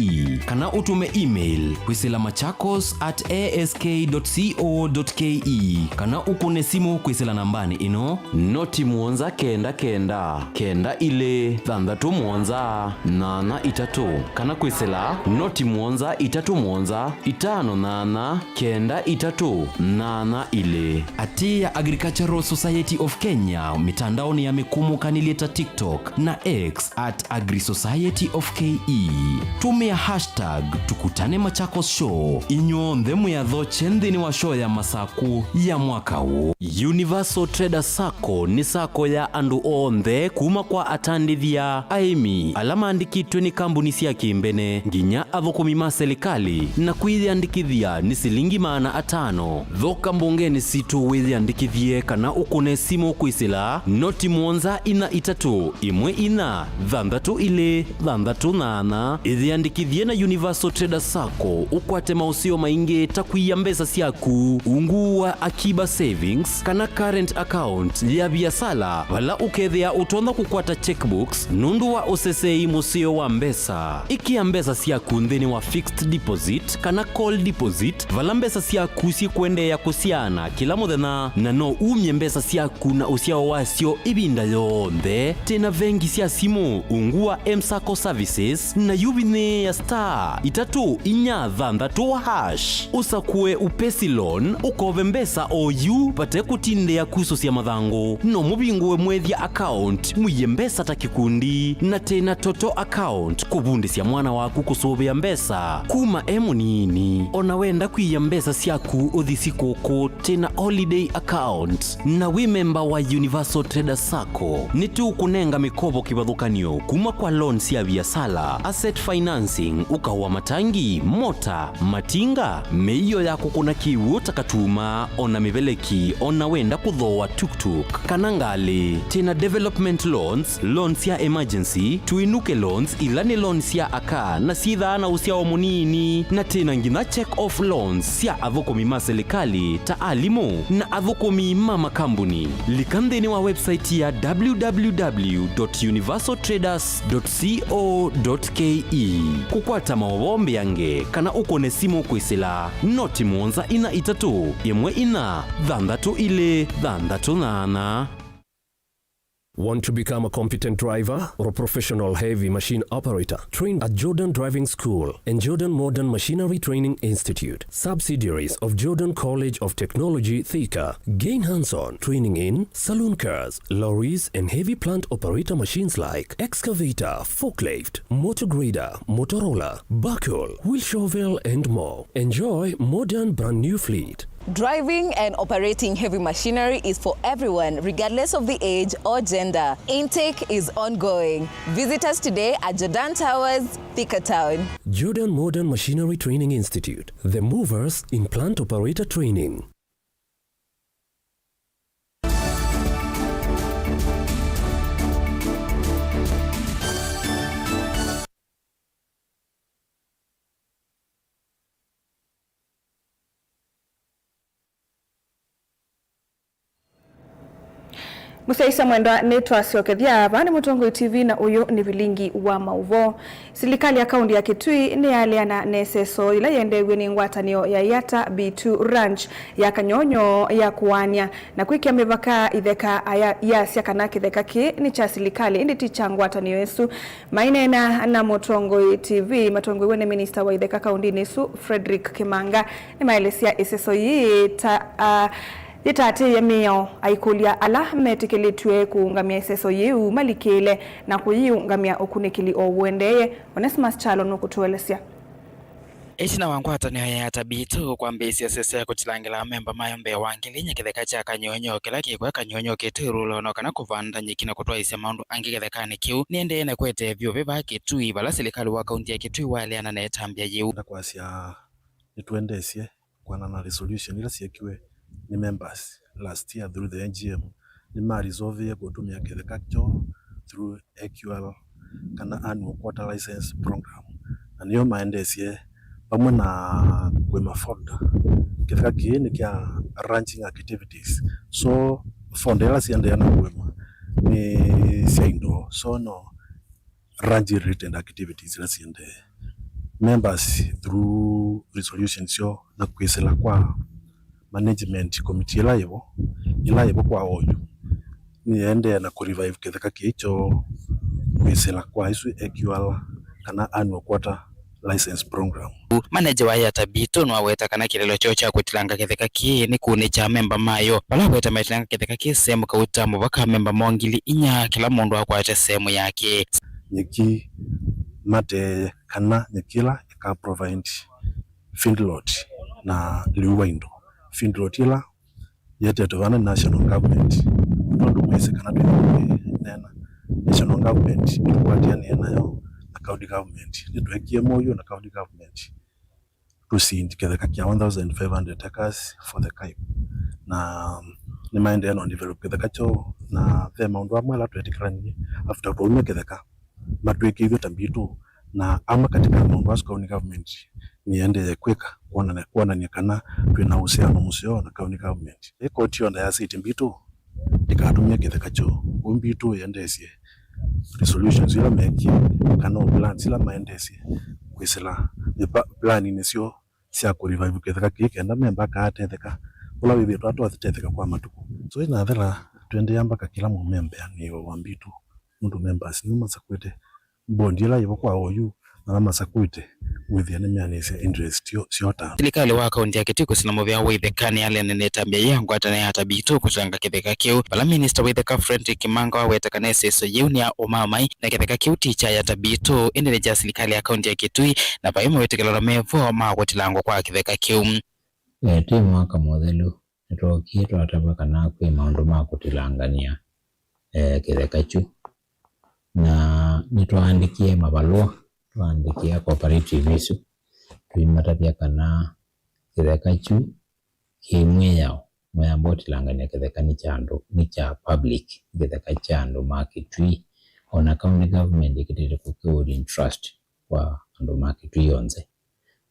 kana ũtũme email kwĩsĩla machakos at ask dot co dot ke kana ũkũne simũ kwĩsĩla nambanĩ ĩno: noti mũonza kenda kenda, kenda ilĩ, thanthatũ mũonza, nyanya itatũ, kana kwĩsĩla noti mũonza itatũ mũonza, itano nyanya, kenda itatũ, nyanya ilĩ. Atĩĩa Agricultural Society of Kenya mĩtandaonĩ ya mĩkũmũkanĩlye ta TikTok na X at Agri Society of K E. Tũmĩa hashtag Tukutane Machakos Show. Inyw'onthe mwĩatho kye nthĩnĩ wa show ya Masakũ ya mwaka ũũ. Universal Trader Sacco nĩ sacco ya andũ onthe, kuma kwa atandĩthya, aĩmi, ala maandĩkĩtwe nĩ kambuni sya kĩmbene, nginya athũkũmi ma silikalĩ, na kwĩyĩandĩkĩthya nĩ silingi maana atano. Thoka mbongenĩ sitũ wĩyĩandĩkĩthye kana ũkũne simũ kwĩsĩla noti mũonza inya itatũ ĩmwe inya thanthatũ ilĩ thanthatũ nyanya. Ĩyĩandĩkĩthye na Universal Trader Sacco ũkwate maũseo maingĩ ta kũia mbesa syaku ungu wa Akiba Savings kana current account ya viasala, vala ũkethĩa ũtonya kũkwata checkbooks nũndũ wa ũsesei mũseo wa mbesa. Ĩkĩa mbesa syaku nthĩnĩ wa fixed deposit kana call deposit, vala mbesa syaku syĩkũendeea kũsyaana kĩla mũthenya, na no umye mbesa syaku na ũsyao wasyo ĩvinda yonthe. Twĩ na vengi sya simũ ungu wa M-Sacco Services, na yu vinyĩĩa star itatũ inya thanthatũ hash, ũsakũe Upesi Loan, ũkove mbesa o yu vate kũtindĩa kusũsya mathangũ. No mũvingũe Mwĩthya account, mũie mbesa ta kĩkundi, na twĩ na Toto account, kũvundĩsya mwana waku kũsũvĩa mbesa kuma e mũnini. O na wenda kwĩia mbesa syaku ũthi sikũkũ, twĩ na Holiday account. Na wĩ memba wa Universal Trader Sacco, nĩtũkũnenga mĩkovo kĩvathũkany'o kuma kwa loan sya viasala, asset financing, ũkaũ wa matangi, mota, matinga, mĩio ya kũkũna kĩw'ũ ta katuma, o na mĩveleki, o na wenda kũthooa tuktuk kana ngalĩ. Twĩ na development loans, loans sya emergency, tũinũke loans, ila nĩ loans sya aka na syĩthaa na ũsyao mũnini, na twĩ na nginya check off loans sya athũkũmi ma silikalĩ ta alimũ na athũkũmi ma makambuni. Lika nthĩnĩ wa website ya www dot universal traders dot co dot ke kũkwata maũvoo mbeange kana ũkũne simũ kwĩsĩla noti mũonza inya itatũ ĩmwe inya thanthatũ ilĩ thanthatũ nyanya. Want to become a competent driver or a professional heavy machine operator? Train at Jordan Driving School and Jordan Modern Machinery Training Institute, subsidiaries of Jordan College of Technology, Thika. Gain hands-on training in saloon cars, lorries, and heavy plant operator machines like excavator, forklift, motor grader, motor roller, backhoe, wheel shovel, and more. Enjoy modern brand new fleet. Driving and operating heavy machinery is for everyone, regardless of the age or gender. Intake is ongoing. Visit us today at Jordan Towers, Thika Town. Jordan Modern Machinery Training Institute, the movers in plant operator training. Mũsyaĩĩsya mwendwa, nĩtwasyokethya. Vaa nĩ Mũtongoi T V na ũyũ nĩ vilingi wa maũvoo. Silikalĩ ya kaũntĩ ya Kitui nĩyaleana na ĩseso yĩla yendeew'e nĩ ngwatanĩo ya Yatta B two Ranch ya Kanyonyo ya kũaany'a na kwĩkĩa mĩvaka itheka aya, yasya kana kĩtheka kĩĩ nĩ kya silikalĩ, ĩndĩ ti kya ngwatanĩo ĩsu. Maineena na Mũtongoi T V matongoew'e nĩ minista wa itheka kaũntĩnĩ ĩsu, Frederick Kimanga, nĩmaelesya ĩseso yĩĩ ta, a, yĩtatĩĩe mĩao, aikũlya ala metĩkĩlĩtw'e kũũngamya ĩseso yĩu malikĩle na kũyĩũngamya ũkunĩkĩli o ũendeeye. Onesmus Kyalo nũkũtũelesya. Ĩtina wa ngwatanĩo ya Yatta B two kwambĩĩsya sese ya kũtilangĩla amemba mayo mbee wa ngili inya kĩtheka kya Kanyonyo kĩla kĩkw'a Kanyonyo Kitui Rural, no kana kũvanda nyeki na kũtwaĩsya maũndũ angĩ kĩthekanĩ kĩu, nĩendee na kũete vyũ vĩ vaa Kitui, vala silikalĩ wa kaũntĩ ya Kitui waeleana na ĩtambya yĩu. Ndakwasya nĩtũendeesye kũana na resolution ila syekiwe nĩ members last year through the A G M. Nĩmaresolvie kũtũmĩa kĩtheka kyoo through A Q L, kana annual quota license program, na nĩyo maendeesye vamwe na kũĩma folder. Kĩtheka kĩĩ nĩ kya ranching activities, so folder ila siendeea na kũĩma nĩ sya indo, so no ranch related activities ila siendee. Members through resolution syoo na kwĩsĩla kwa management committee ĩla yĩvo, ĩla yĩvo kwa oyu, nĩyendee na kũrevive kĩtheka kĩĩ kyoo kwĩsĩla kwa isu A Q L kana annual quota license program. Maneja wa Yatta B two nĩwaweta kana kĩlĩlo kyoo kya kũtilanga kĩtheka kĩĩ nĩ kũnĩkya amemba mayo. Vala aweta maitilanga kĩtheka kĩĩ sehemu kauta mũvaka amemba moo ngili inya, kĩla mũndũ akwate sehemu yake. Nyeki matee kana nyeki ĩla ĩka provide feedlot na lĩu wa indo. Feedlot ĩla yetetwe vana nĩ national government. Tondũ mwĩsĩ kana twĩneena, national government ĩtũkwatĩanĩe nayo na county government. Nĩtwekie mũuo na county government to cede kĩtheka kya one thousand five hundred acres for the KAIP. Na nĩmaendee na develop kĩtheka kyoo, na ve maũndũ amwe ala twetĩkĩlanie after twaumya kĩtheka matwĩkĩithye ta mbitũ, na amwe katika maũndũ asu county government nĩendee kwĩka kwonana-, kwonany'a kana twĩ na ũsiano mũseo na county government. Ĩ koti yonthe ya city mbitũ ndĩkatũmie kĩtheka kyoo. Ũu mbitũ yendeesye resolutions ila mekie kana o plans ila maendeesye kwĩsĩla mĩpa-, planinĩ syoo sya kũrevive kĩtheka kĩĩ kenda memba akaatetheka ũla wĩthĩĩtwe atwathitetheka kwa matukũ. So ĩnathela tũendeea mbaka kĩla mũmembeanĩo wa mbitũ, nũndũ members nĩmasakwĩte bondi ĩla yĩvo kwa oyu, na ala masakwĩte wĩthĩa nĩmeanĩsya interest syoo, syoo ta. Silikalĩ wa kaunti ya Kitui kũsina mũvea wa itheka nĩyaleana na ĩtambya ya ngwatanĩo ya Yatta B two kũtilanga kĩtheka kĩu, vala minista wa itheka Frederick Kimanga waweta kana ĩseso yĩu nĩ ya ũmaamai na kĩtheka kĩu ti kya Yatta B two, ĩndĩ nĩ kya silikalĩ ya kaunti ya Kitui, na vai mawĩtĩkĩlano mevo ma kũtilangwa kwa kĩtheka kĩu. E, twĩ mwaka mũthelu, nĩtwookie twatavw'a kana kwĩ maũndũ ma kũtilangany'a, e, kĩtheka kyu, na nĩtwaandĩkie mavalũa, twaandĩkĩa cooperative isu, tũimatavya kana kĩtheka kyu kĩ mwĩao, mwĩao ũtilangany'a kĩtheka nĩ kya andũ, nĩ kya public, nĩ kĩtheka kya andũ ma Kitui, o na county government ĩkĩtĩte kũkĩ hold in trust kwa andũ ma Kitui onthe.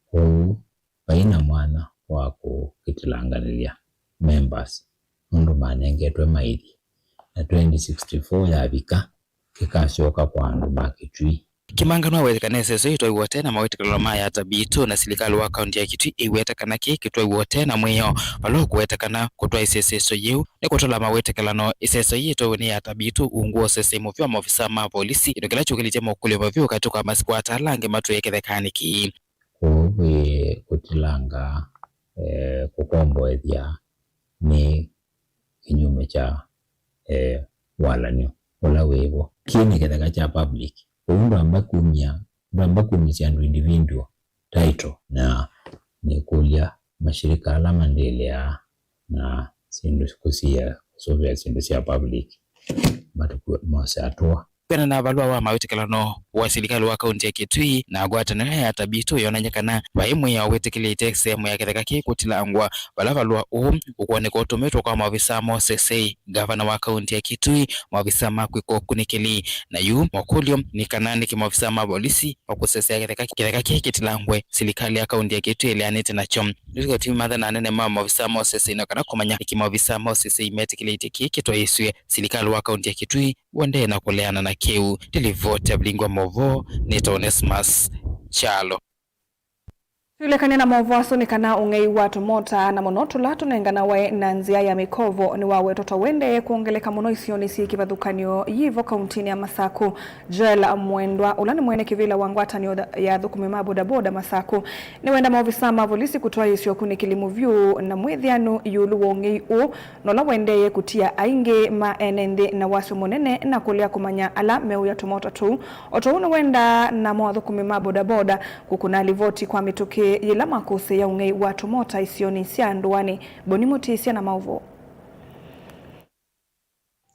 Kwoou vai na mwanya wa kũkĩtilanganĩlya members nũndũ manengetwe maithi, na twenty sixty-four yavika, kĩkasyoka kwa andũ ma Kitui. Kimanga nĩwaweta kana ĩseso yĩtwaiwe ũtee na mawĩtĩkĩlano ma Yatta B two, na silikalĩ wa kaunti ya Kitui ĩiweta kana kĩĩ kĩtwaiwe ũtee na mwĩao, vala ũkũweta kana kũtwaĩsya ĩseso yĩu nĩ kũtala mawĩtĩkĩlano. Ĩseso yĩĩ yĩtwaiwe nĩ Yatta B two ungu wa ũsesei mũvyũ wa maovisaa ma volisi, kĩndũ kĩla kyũkĩlĩtye mokũlyo mavyũ katĩ ka masikwata ala angĩ matwĩe kĩthekanĩ kĩĩ. Kũu, ĩĩ, kũtilanga, eh, kũkomboethya nĩ kĩnyume kya, eh, walany'o ũla wĩ vo. Kĩĩ nĩ kĩtheka kya public. Kwoou ndwamba kumya, ndwamba kumĩsya andũ individual title. Na nĩkũlya mashirika ala mandĩlĩaa na syĩndũ kũsia, kũsũvĩa syĩndũ sya public, matukũ mose atũa. Kwĩanana na valũa wa mawĩtĩkĩlano wa silikalĩ wa kaunti ya Kitui na ngwatanĩo ya Tabitu yonany'a kana vai mwĩao wĩtĩkĩlĩte sehemu ya kĩtheka kĩĩ kũtilangwa, vala valũa ũũ ũkwoneka ũtũmĩtwe kwa maovisa ma ũsesei, ngavana wa kaunti ya Kitui, maovisa ma kwĩka ũkunĩkĩli. Na yu makũlyo nĩ kana nĩkĩ maovisa ma volisi makũsesea kĩtheka, kĩtheka kĩĩ kĩtilangwe, silikalĩ ya kaunti ya Kitui ĩleanĩte nakyo. Nĩtũkatumi matha na anene ma maovisa ma ũsesei na kana kũmanya nĩkĩ maovisa ma ũsesei metĩkĩlĩtye kĩĩ kĩtwaĩĩsw'e. Silikalĩ wa kaunti ya Kitui ũendee na kũleana na kĩu. Nĩ livoti ya Vilingi wa Maũvoo, nĩtawa Onesmus Kyalo. Twĩlekany'a na maũvoo asu nĩ kana ũng'ei wa tũmota, na mũno tũla tũnenganawe na nzĩa ya mĩkovo, nĩwawetwa ta ũendee kwongeleka mũno isionĩ syĩ kĩvathũkany'o yĩvo kauntinĩ ya Masaku. Joel Mwendwa, ũla nĩ mwene kĩvĩla wa ngwatanĩo ya athũkũmi ma bodaboda Masaku, nĩwenda maovisa ma volisi kũtwaĩĩsya ũkunĩkĩli mũvyũ na mwĩthĩanu ĩũlũ wa ũng'ei ũũ, na ũla ũendee kũtia aingĩ ma ene nthĩ na wasyo mũnene na kũlea kũmanya ala meũya tũmota tũu. O ta ũu nĩwendaa namo athũkũmi ma bodaboda kũkũna livoti kwa mĩtũkĩ yĩla makũsĩĩa ũng'ei wa tũmota isionĩ sya ndũanĩ. Boni Mũtĩsya na maũvoo.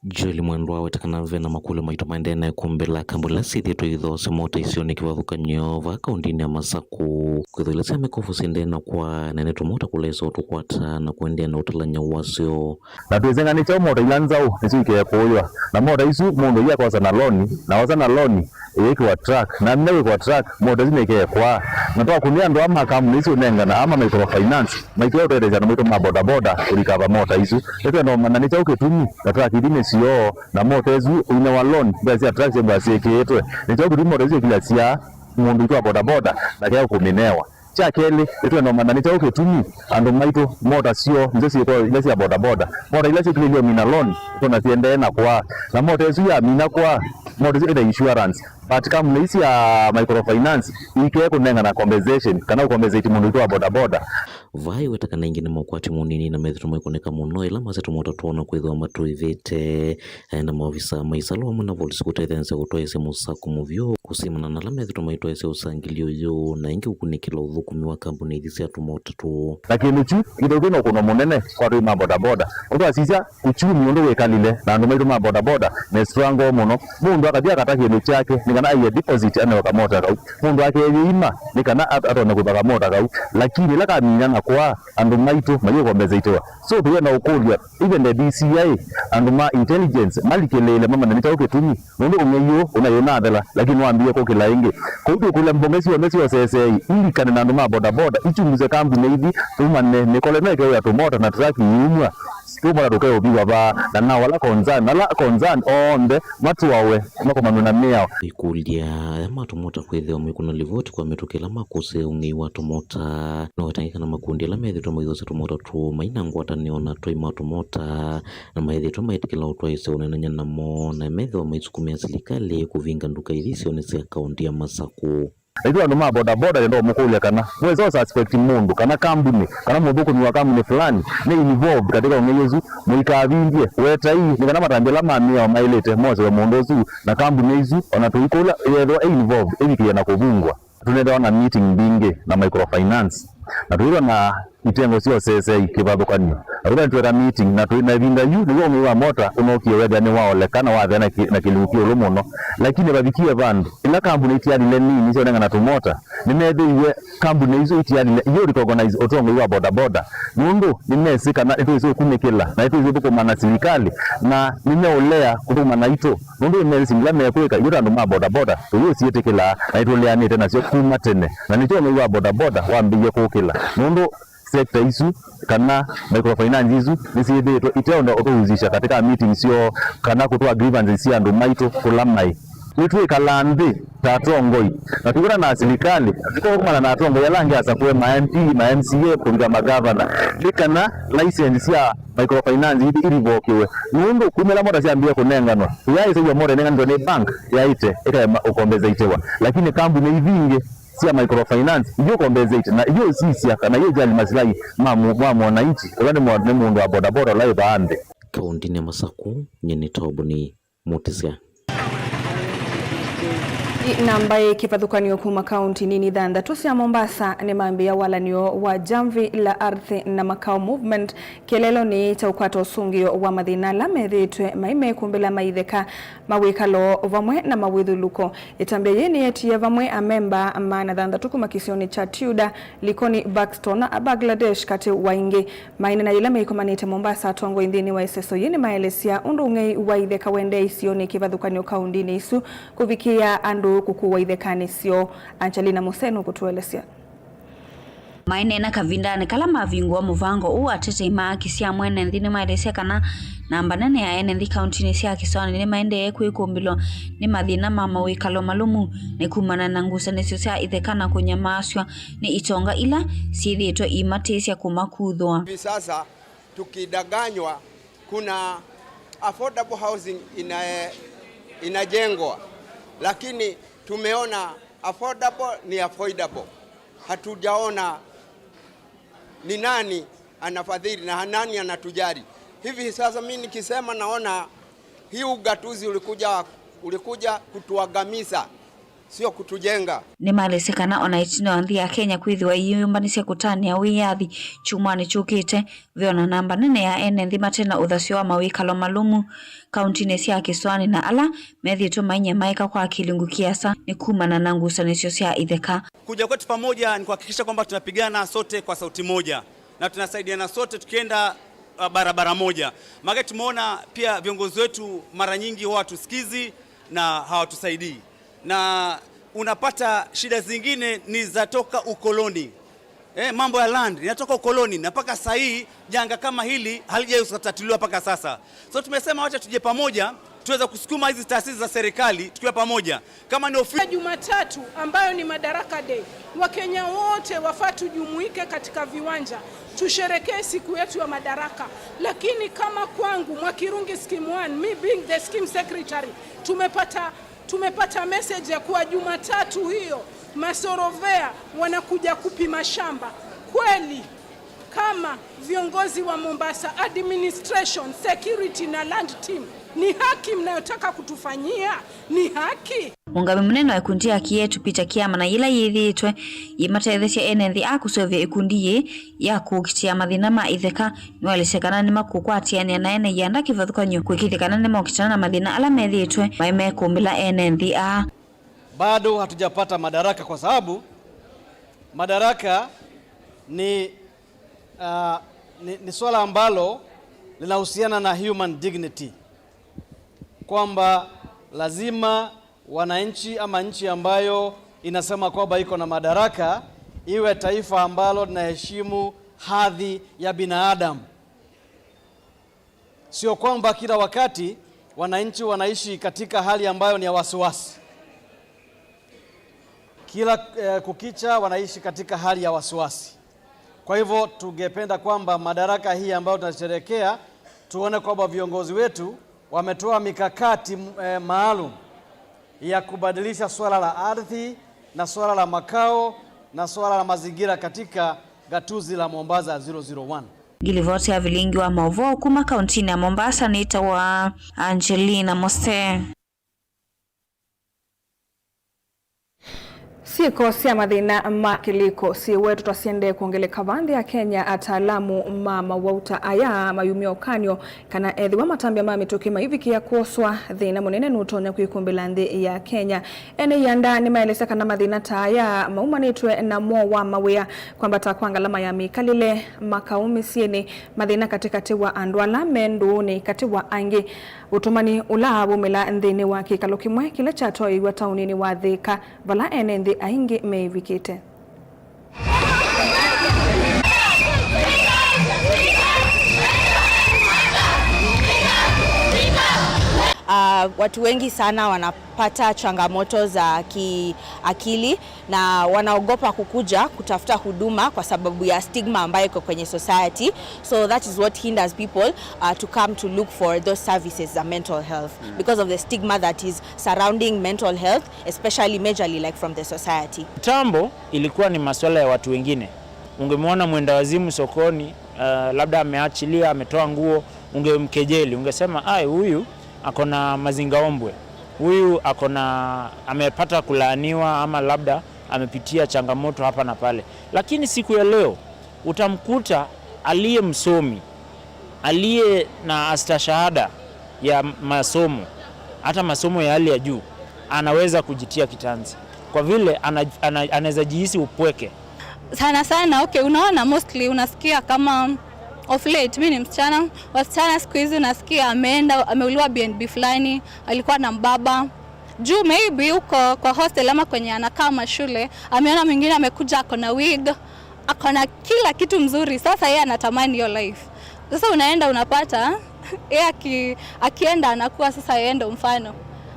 Joel Mwendwa aweta kana ve na makũlyo maito maendee na ĩkumbĩ la kambuni ila syĩthĩĩtwe ithoosya mota isionĩ kĩvathũkany'o vaa kauntinĩ ya Masaku. Kwĩthwa ila sya mĩkovo syĩendee na kwa nene tũmota kũla ĩsoo tũkwata na kũendeea na ũtalany'a wasyo. Na twĩseng'a nĩ kyaũ mota ila nzaũ nĩsyo ikekũũywa. Na mota isu mũndũ ii akosa na loni, na osa na loni, ĩyĩkĩwa truck. Na amina kwĩkwa truck, mota isu nĩikekwaa. Na twakũnĩa andũ aa ma kambuni isu ũnengana, aa ma microfinance, maikĩa ũtetheesya andũ maitũ ma bodaboda kũlikava mota isu. Nĩtwenda ũmanya nĩ kyaũ kĩtumi, na truck ithi nĩ syoo, na mota isu ũinewa loan, mbesa sya truck syĩthĩwa syĩkĩĩtwe. Nĩ kyaũ kĩtumi mota isu ĩkilasya mũndũ witũ wa bodaboda, na kea kũmĩnewa. Kya kelĩ, nĩtwenda ũmanya nĩ kyaũ kĩtumi andũ maitũ mota syoo nĩsyo syĩkwa ila sya bodaboda. Mota ila syĩkilĩlye ũmina loan, tona siendee na kwaa. Na mota ĩsu yamina kwaa, mota ĩsu ĩna insurance. But kambuni ii sya microfinance ikee kũnengana compensation kana ũcompensate mũndũ witũ wa bodaboda. Vaa ĩweta kana aingĩ nĩ mokwati mũnini na methĩtwe maikũnĩka mũno ĩla masya tũmota twoo na kwĩthĩwa matũĩvĩte. Aĩ na maovisa ma ĩsalũ vamwe na volisi kũtetheesya kũtwaĩĩsya mũsako mũvyũ kũsimana na ala methĩtwe maitwaĩĩsya ũsangĩli ũyũ, na ĩngĩ ũkunĩkĩla ũthũkũmi wa kambuni ithi sya tũmota tũũ. Na kĩndũ kyu kĩthũku na ũkũno mũnene kwa atũi ma bodaboda. Ũndũ wasisya uchumi ũndũ wĩkalile na andũ maitũ ma bodaboda me struggle mũno. Mũndũ akathi akata kĩndũ kyake nĩ kana aiye deposit anewe kamota kau. Mũndũ akeyĩima nĩ kana at-, atonye kũĩva kamota kau. Lakini ĩla kamina na kwaa, andũ maitũ mayĩkombeseitiwa. So tũyenda ũkũlya, even the D C I, andũ ma intelligence malikĩlĩĩle mamanye nĩ kyaũ kĩtumi, nũndũ ũng'ei ũũ ũnaĩ ũnathela, lakini wambĩĩe kũkĩla ĩngĩ. Kwoou twĩkũlya mbonge syonthe sya ũseseei ilikane na andũ ma bodaboda, ichunguse kambuni ithi, tũmanye mĩkole ĩno ĩkeũya tũmota na truck iumw'a, tũmota tũkeũviwa vaa, na nao ala concern, ala concern onthe matwawe makomanwe na mĩao. Ĩkũlya aya ma tũmota kwĩthĩwa maikũna livoti kwa mĩtũkĩ ĩla makũsĩĩa ũng'ei wa tũmota. No ĩtangĩka na makundi ala methĩtwe maithoosya tũmota tũũ mai na ngwatanĩo na atwai ma tũmota, na methĩtwe maitĩkĩla ũtwaĩĩsya ũneenany'a namo, na methĩwa maisukumĩa silikalĩ kũvinga nduka ithi isionĩ sya kaunti ya Masaku. Naitũ andũ ma bodaboda nĩenda ũmũkũlya kana mwĩsa ũsuspect mũndũ kana kambuni kana mũthũkũmi wa kambuni fulani nĩ involved katika ũng'ei ũsu, mũikavindye, wetai nĩ kana matambya ala ma mĩao maĩlĩte mosewe mũndũ ũsu na kambuni isu, ona tũikũlya yeethĩwa ĩ involved ĩvikĩe na kũvungwa. Tũnethĩwa na meeting mbingĩ na microfinance, na tũithwa na itengo sya ũseseei kĩvathũkany'o. Na tũla nĩtweka meeting, na tũi na ĩvinda yu nĩw'o ũng'ei wa mota ũnookie wethĩa nĩwaoleka na wathea na kĩ-, na kĩlungu kĩũlũ mũno. Lakini vavikie vandũ, ila kambuni itialile nini syaũnengana tũmota, nĩmeethĩiwe kambuni isu itialile iyo recognize ũtongoi wa bodaboda, nũndũ nĩmesĩ kana nĩtwĩsĩ ũkunĩkĩla na nĩtwĩsĩ ũthũkũma na silikalĩ, na nĩmeũlea kũthũkũma naitũ. Nũndũ nĩmesĩ ila mekwĩka, ithyĩ ta andũ ma bodaboda tũyĩsyĩtĩkĩlaa na nĩtũleanĩte nasyo kuma tene, na nĩkyo ũng'ei wa bodaboda wambĩie kũkĩla, nũndũ sector isu kana microfinance isu nĩsyĩthĩĩtwe iteenda ũtũhusisha katika meeting syoo kana kũtwaa grievances sya andũ maitũ kũla maĩ. Nĩtwĩkalaa nthĩ ta atongoi na tũkĩtana na silikalĩ, tũkakomana na atongoi ala angĩ asakũe, ma M P, ma M C A, kũvika magavana, nĩ kana license sya microfinance ithi irivokiwe, nũndũ kuma ĩla mota syambĩĩe kũnenganwa, tũyaĩsew'a mota ĩnenganĩtwe nĩ bank yaĩte ĩkaema ũkombeseitiwa, lakini kambuni ithi ingĩ sya microfinance iyo compensate na iyo sisya kana iyo jali masilahi ma mu-, ma mwananchi ũla nĩ mwa-, nĩ mũndũ wa bodaboda ũla wĩ vaa nthĩ. Kauntinĩ ya Masaku, nyie nĩ Toboni Mũtĩsya. Na mbaĩ kĩvathũkany'o kuma kaunti nini thanthatũ sya Mombasa nĩmambĩĩa walanĩo wa Jamvi la Ardhi na Makao Movement kĩeleelonĩ kya ũkwata ũsũngĩo wa mathĩna ala methĩĩtwe maimekũmbĩla ma itheka, mawĩkalo vamwe na mawĩthũlũko. Ĩtambya yĩĩ nĩyetie vamwe amemba maana thanthatũ kuma kĩsionĩ kya Tudor, Likoni, Buxton na Bangladesh katĩ wa ingĩ. Maina na yĩla meikomanĩte Mombasa, atongoi nthĩnĩ wa ĩseso yĩĩ nĩmaelesya ũndũ ũng'ei wa itheka ũendee isionĩ kĩvathũkany'o kaundinĩ isu kũvikĩĩa andũ kũkũwa ithekanĩ syoo. Angelina Mose nũkũtũelesya. Maineena kavindanĩ kala mavingũa mũvango ũũ, atetei ma haki sya mwene nthĩ nĩmaelesya kana namba nene ya ene nthĩ kauntinĩ sya Kĩsoanĩ nĩmaendee kwĩkũmbĩlwa nĩ mathĩna ma mawĩkalo malũmu nĩ kumana na ngusanĩsyo sya itheka na kũnyamaasw'a nĩ itonga ila syĩthĩĩtwe iimatĩĩsya kũmakuthũa. Hivi sasa tukidanganywa, kuna affordable housing ina-, inajengwa, lakini tumeona affordable ni affordable. Hatujaona ni nani anafadhili na nani anatujali. Hivi sasa mimi nikisema, naona hii ugatuzi ulikuja, ulikuja kutuangamiza, sio kutujenga. Nĩmaelesya kana ona ĩtina wa nthĩ ya Kenya kwĩthĩwa iyĩyũmbanĩsya kũtanĩa wĩyathi kyumwanĩ kyũkĩte, ve ona namba nene ya ene nthĩ mate na ũthasyo wa mawĩkalo malũmu kauntinĩ sya Kĩsoanĩ na ala methĩĩtwe mainyamaĩka kwa kĩlungu kĩasa nĩ kumana na ngusanĩsyo sya itheka. Kuja kwetu pamoja ni kuhakikisha kwamba tunapigana sote kwa sauti moja na tunasaidiana sote tukienda, uh, barabara moja. Maana tumeona pia viongozi wetu mara nyingi huwa hawatusikizi na hawatusaidii. Na unapata shida zingine ni za toka ukoloni. Eh, mambo ya land inatoka ukoloni na mpaka saa hii janga kama hili halijawahi kutatuliwa mpaka sasa. So tumesema wacha tuje pamoja, tuweze kusukuma hizi taasisi za serikali tukiwa pamoja. Kama ni ofisi Jumatatu ambayo ni Madaraka Day, Wakenya wote wafaa tujumuike katika viwanja, tusherekee siku yetu ya Madaraka. Lakini kama kwangu, Mwakirungi Scheme one, me being the scheme secretary, tumepata, tumepata message ya kuwa Jumatatu hiyo masorovea wanakuja kupima shamba. Kweli, kama viongozi wa Mombasa, administration, security na land team, ni haki mnayotaka kutufanyia? Ni haki? Mũngamĩi mũnene wa ĩkundi ya Kĩyetu, Peter Kĩama, na yĩla yĩthĩĩtwe yĩmatetheesya ene nthĩ a kũseũvya ĩkundi yĩĩ ya kũkitĩa mathĩna ma ĩtheka, nĩwaelesya kana nĩmakũkwatĩanĩa na ene ianda kĩvathũkany'o kũĩkĩĩthya kana nĩmokitana na mathĩna ala methĩĩtwe maimekũmbĩla ene nthĩ aa. Bado hatujapata madaraka kwa sababu madaraka ni, ah, ni, ni swala ambalo linahusiana na human dignity, kwamba lazima wananchi ama nchi ambayo inasema kwamba iko na madaraka iwe taifa ambalo linaheshimu hadhi ya binadamu. Sio kwamba kila wakati wananchi wanaishi katika hali ambayo ni ya wasiwasi. Kila, eh, kukicha wanaishi katika hali ya wasiwasi. Kwa hivyo tungependa kwamba madaraka hii ambayo tunasherehekea, tuone kwamba viongozi wetu wametoa mikakati, eh, maalum ya kubadilisha swala la ardhi na swala la makao na swala la mazingira katika gatuzi la Mombasa zero zero one. Ngilivoti ya vilingi wa maũvoo kuma kauntinĩ ya Mombasa nĩtawa Angelina Mose. Syĩko sya mathĩna ma kĩlĩko syĩ wetũ twasyendee kwongeleka vaa nthĩ ya Kenya. Ataalamu ma mawau ta aya mayumya ũkany'o kana ethĩwa matambya ma mĩtũkĩ maivikĩa kwoswa, thĩna mũnene nũtonya kwĩkũmbĩla nthĩ ya Kenya. Ene ianda nĩmaelesya kana mathĩna ta aya maumanĩtw'e na mwoo wa mawĩa, kwambata kwa ngalama ya mĩkalĩle, makaũ mĩsyĩnĩ, mathĩna katĩkatĩ wa andũ ala me ndũũnĩ katĩ wa angĩ. Ũtũmani ũla waumĩla nthĩnĩ wa kĩkalo kĩmwe kĩla kyatwaĩiw'a taũninĩ wa Thĩka, vala ene nthĩ aingĩ meĩvikĩte. Ah, watu wengi sana wanapata changamoto za kiakili na wanaogopa kukuja kutafuta huduma kwa sababu ya stigma ambayo iko kwenye society. So that is what hinders people, uh, to come to look for those services za mental health, mm, because of the stigma that is surrounding mental health, especially majorly, like, from the society. Kitambo ilikuwa ni masuala ya watu wengine. Ungemwona mwenda wazimu sokoni, uh, labda ameachilia, ametoa nguo, ungemkejeli, ungesema, "Ai, huyu ako na mazingaombwe." Huyu ako na, amepata kulaaniwa ama labda amepitia changamoto hapa na pale, lakini siku ya leo utamkuta aliye msomi, aliye na astashahada ya masomo, hata masomo ya hali ya juu, anaweza kujitia kitanzi kwa vile ana-, ana-, anaweza jihisi upweke. Sana sana, okay, unaona, mostly unasikia kama, of late, mi ni msichana, wasichana siku hizi unasikia ameenda, ameuliwa B N B fulani, alikuwa na mbaba. Juu maybe huko kwa hostel ama kwenye anakaa ama shule, ameona mwingine amekuja, ako na wig, ako na kila kitu mzuri. Sasa yeye anatamani hiyo life. Sasa unaenda unapata yeye aki-, akienda anakuwa sasa yeye ndo mfano.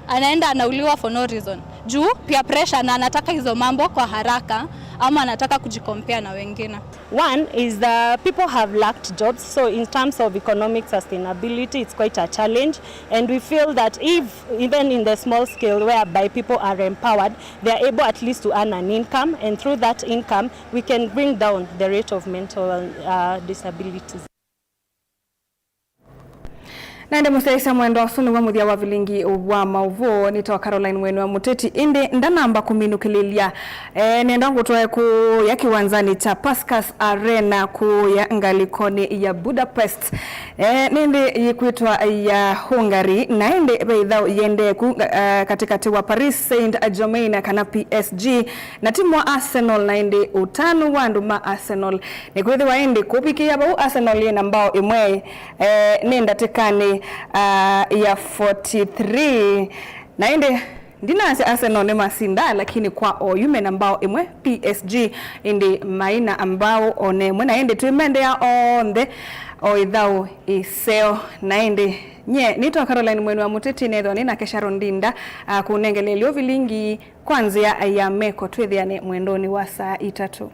Anaenda anauliwa for no reason. Juu peer pressure, na anataka hizo mambo kwa haraka, ama anataka kujicompare na wengine. One is the people have lacked jobs, so in terms of economic sustainability, it's quite a challenge, and we feel that if even in the small scale whereby people are empowered, they are able at least to earn an income, and through that income, we can bring down the rate of mental, uh, disabilities. Na ĩndĩ mũsyaĩĩsya mwendwa, ũsu nĩw'o mũthya wa vilingi wa maũvoo. Nĩtawa Caroline Mwene wa Mũteti, ĩndĩ ndanamba kũminũkĩlĩlya. E, nenda ngũtwae kũya kĩwanzanĩ kya Puskas Arena kũya ngalĩkonĩ ya Budapest. E, nĩ nthĩ yĩkwĩtwa ya Hungary, na ĩndĩ ve ĩthaũ yĩendee ku, e, katĩkatĩ wa Paris Saint-Germain kana P S G na timu wa Arsenal, na ĩndĩ ũtanu wa andũ ma Arsenal nĩkwĩthĩwa ĩndĩ kũvikĩĩa vau Arsenal yĩ na mbao ĩmwe, eh, nĩ ndatĩkanĩ, ah, ya forty-three. Na ĩndĩ ndinasya Arsenal nĩmasindaa, lakini kwa oyu me na mbao ĩmwe P S G ĩndĩ mai na mbao o na ĩmwe. Na ĩndĩ twĩmendea onthe o ĩthaũ ĩseo. Na ĩndĩ nye nĩtawa Caroline Mwene wa Mũteti, nethwa nĩ nake Sharon Ndinda, ah, kũnengeleelya ũvilingi kwa nzĩa ya meko. Twĩthĩane mwendonĩ wa saa itatũ.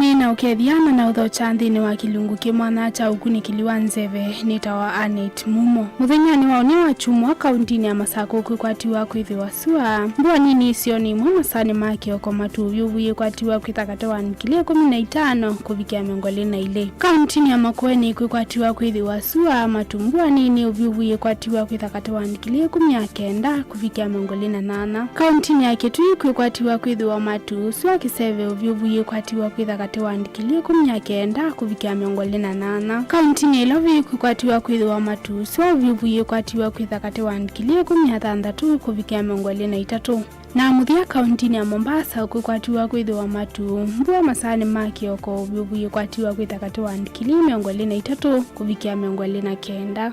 Nĩ na ũkethya na na ũthokya nthĩnĩ wa kĩlungu kĩ mwanya kya ũkunĩkĩli wa nzeve. Nĩtawa Annet Mumo. Mũthenyanĩ wa ũnĩ wa kyumwa, kauntinĩ ya Masakũ kwĩkwatiwa kwĩthĩwa sua. Mbua nini isionĩ imwe masaanĩ ma kĩoko, matu ũvyũvu yĩkwatiwa kwĩtha katĩ wa ngili ĩkũmi na itano kũvikĩa mĩongo ĩlĩ na ilĩ. Kauntinĩ ya Makueni kwĩkwatiwa kwĩthĩwa sua, matu mbua nini ũvyũvu yĩkwatiwa kwĩtha katĩ wa ngili ĩkũmi na kenda kũvikĩa mĩongo ĩlĩ na nana. Kauntinĩ ya Kitui kwĩkwatiwa kwĩthĩwa matu, sua kĩseve ũvyũvu yĩkwatiwa kwĩtha katĩ wa ngili ĩkũmi na kenda kũvikĩa mĩongo ĩlĩ na nana. Kauntinĩ ya Ilovi kwĩkwatiwa kwĩthĩwa matu, sua ũvyũvu yĩkwatiwa kwĩtha katĩ wa ngili ĩkũmi na thanthatũ kũvikĩa mĩongo ĩlĩ na itatũ. Na mũthya, kauntinĩ ya Mombasa kwĩkwatiwa kwĩthĩwa matu, mbua masaanĩ ma kĩoko, ũvyũvu yĩkwatiwa kwĩtha katĩ wa ngili mĩongo ĩlĩ na itatũ kũvikĩa mĩongo ĩlĩ na kenda.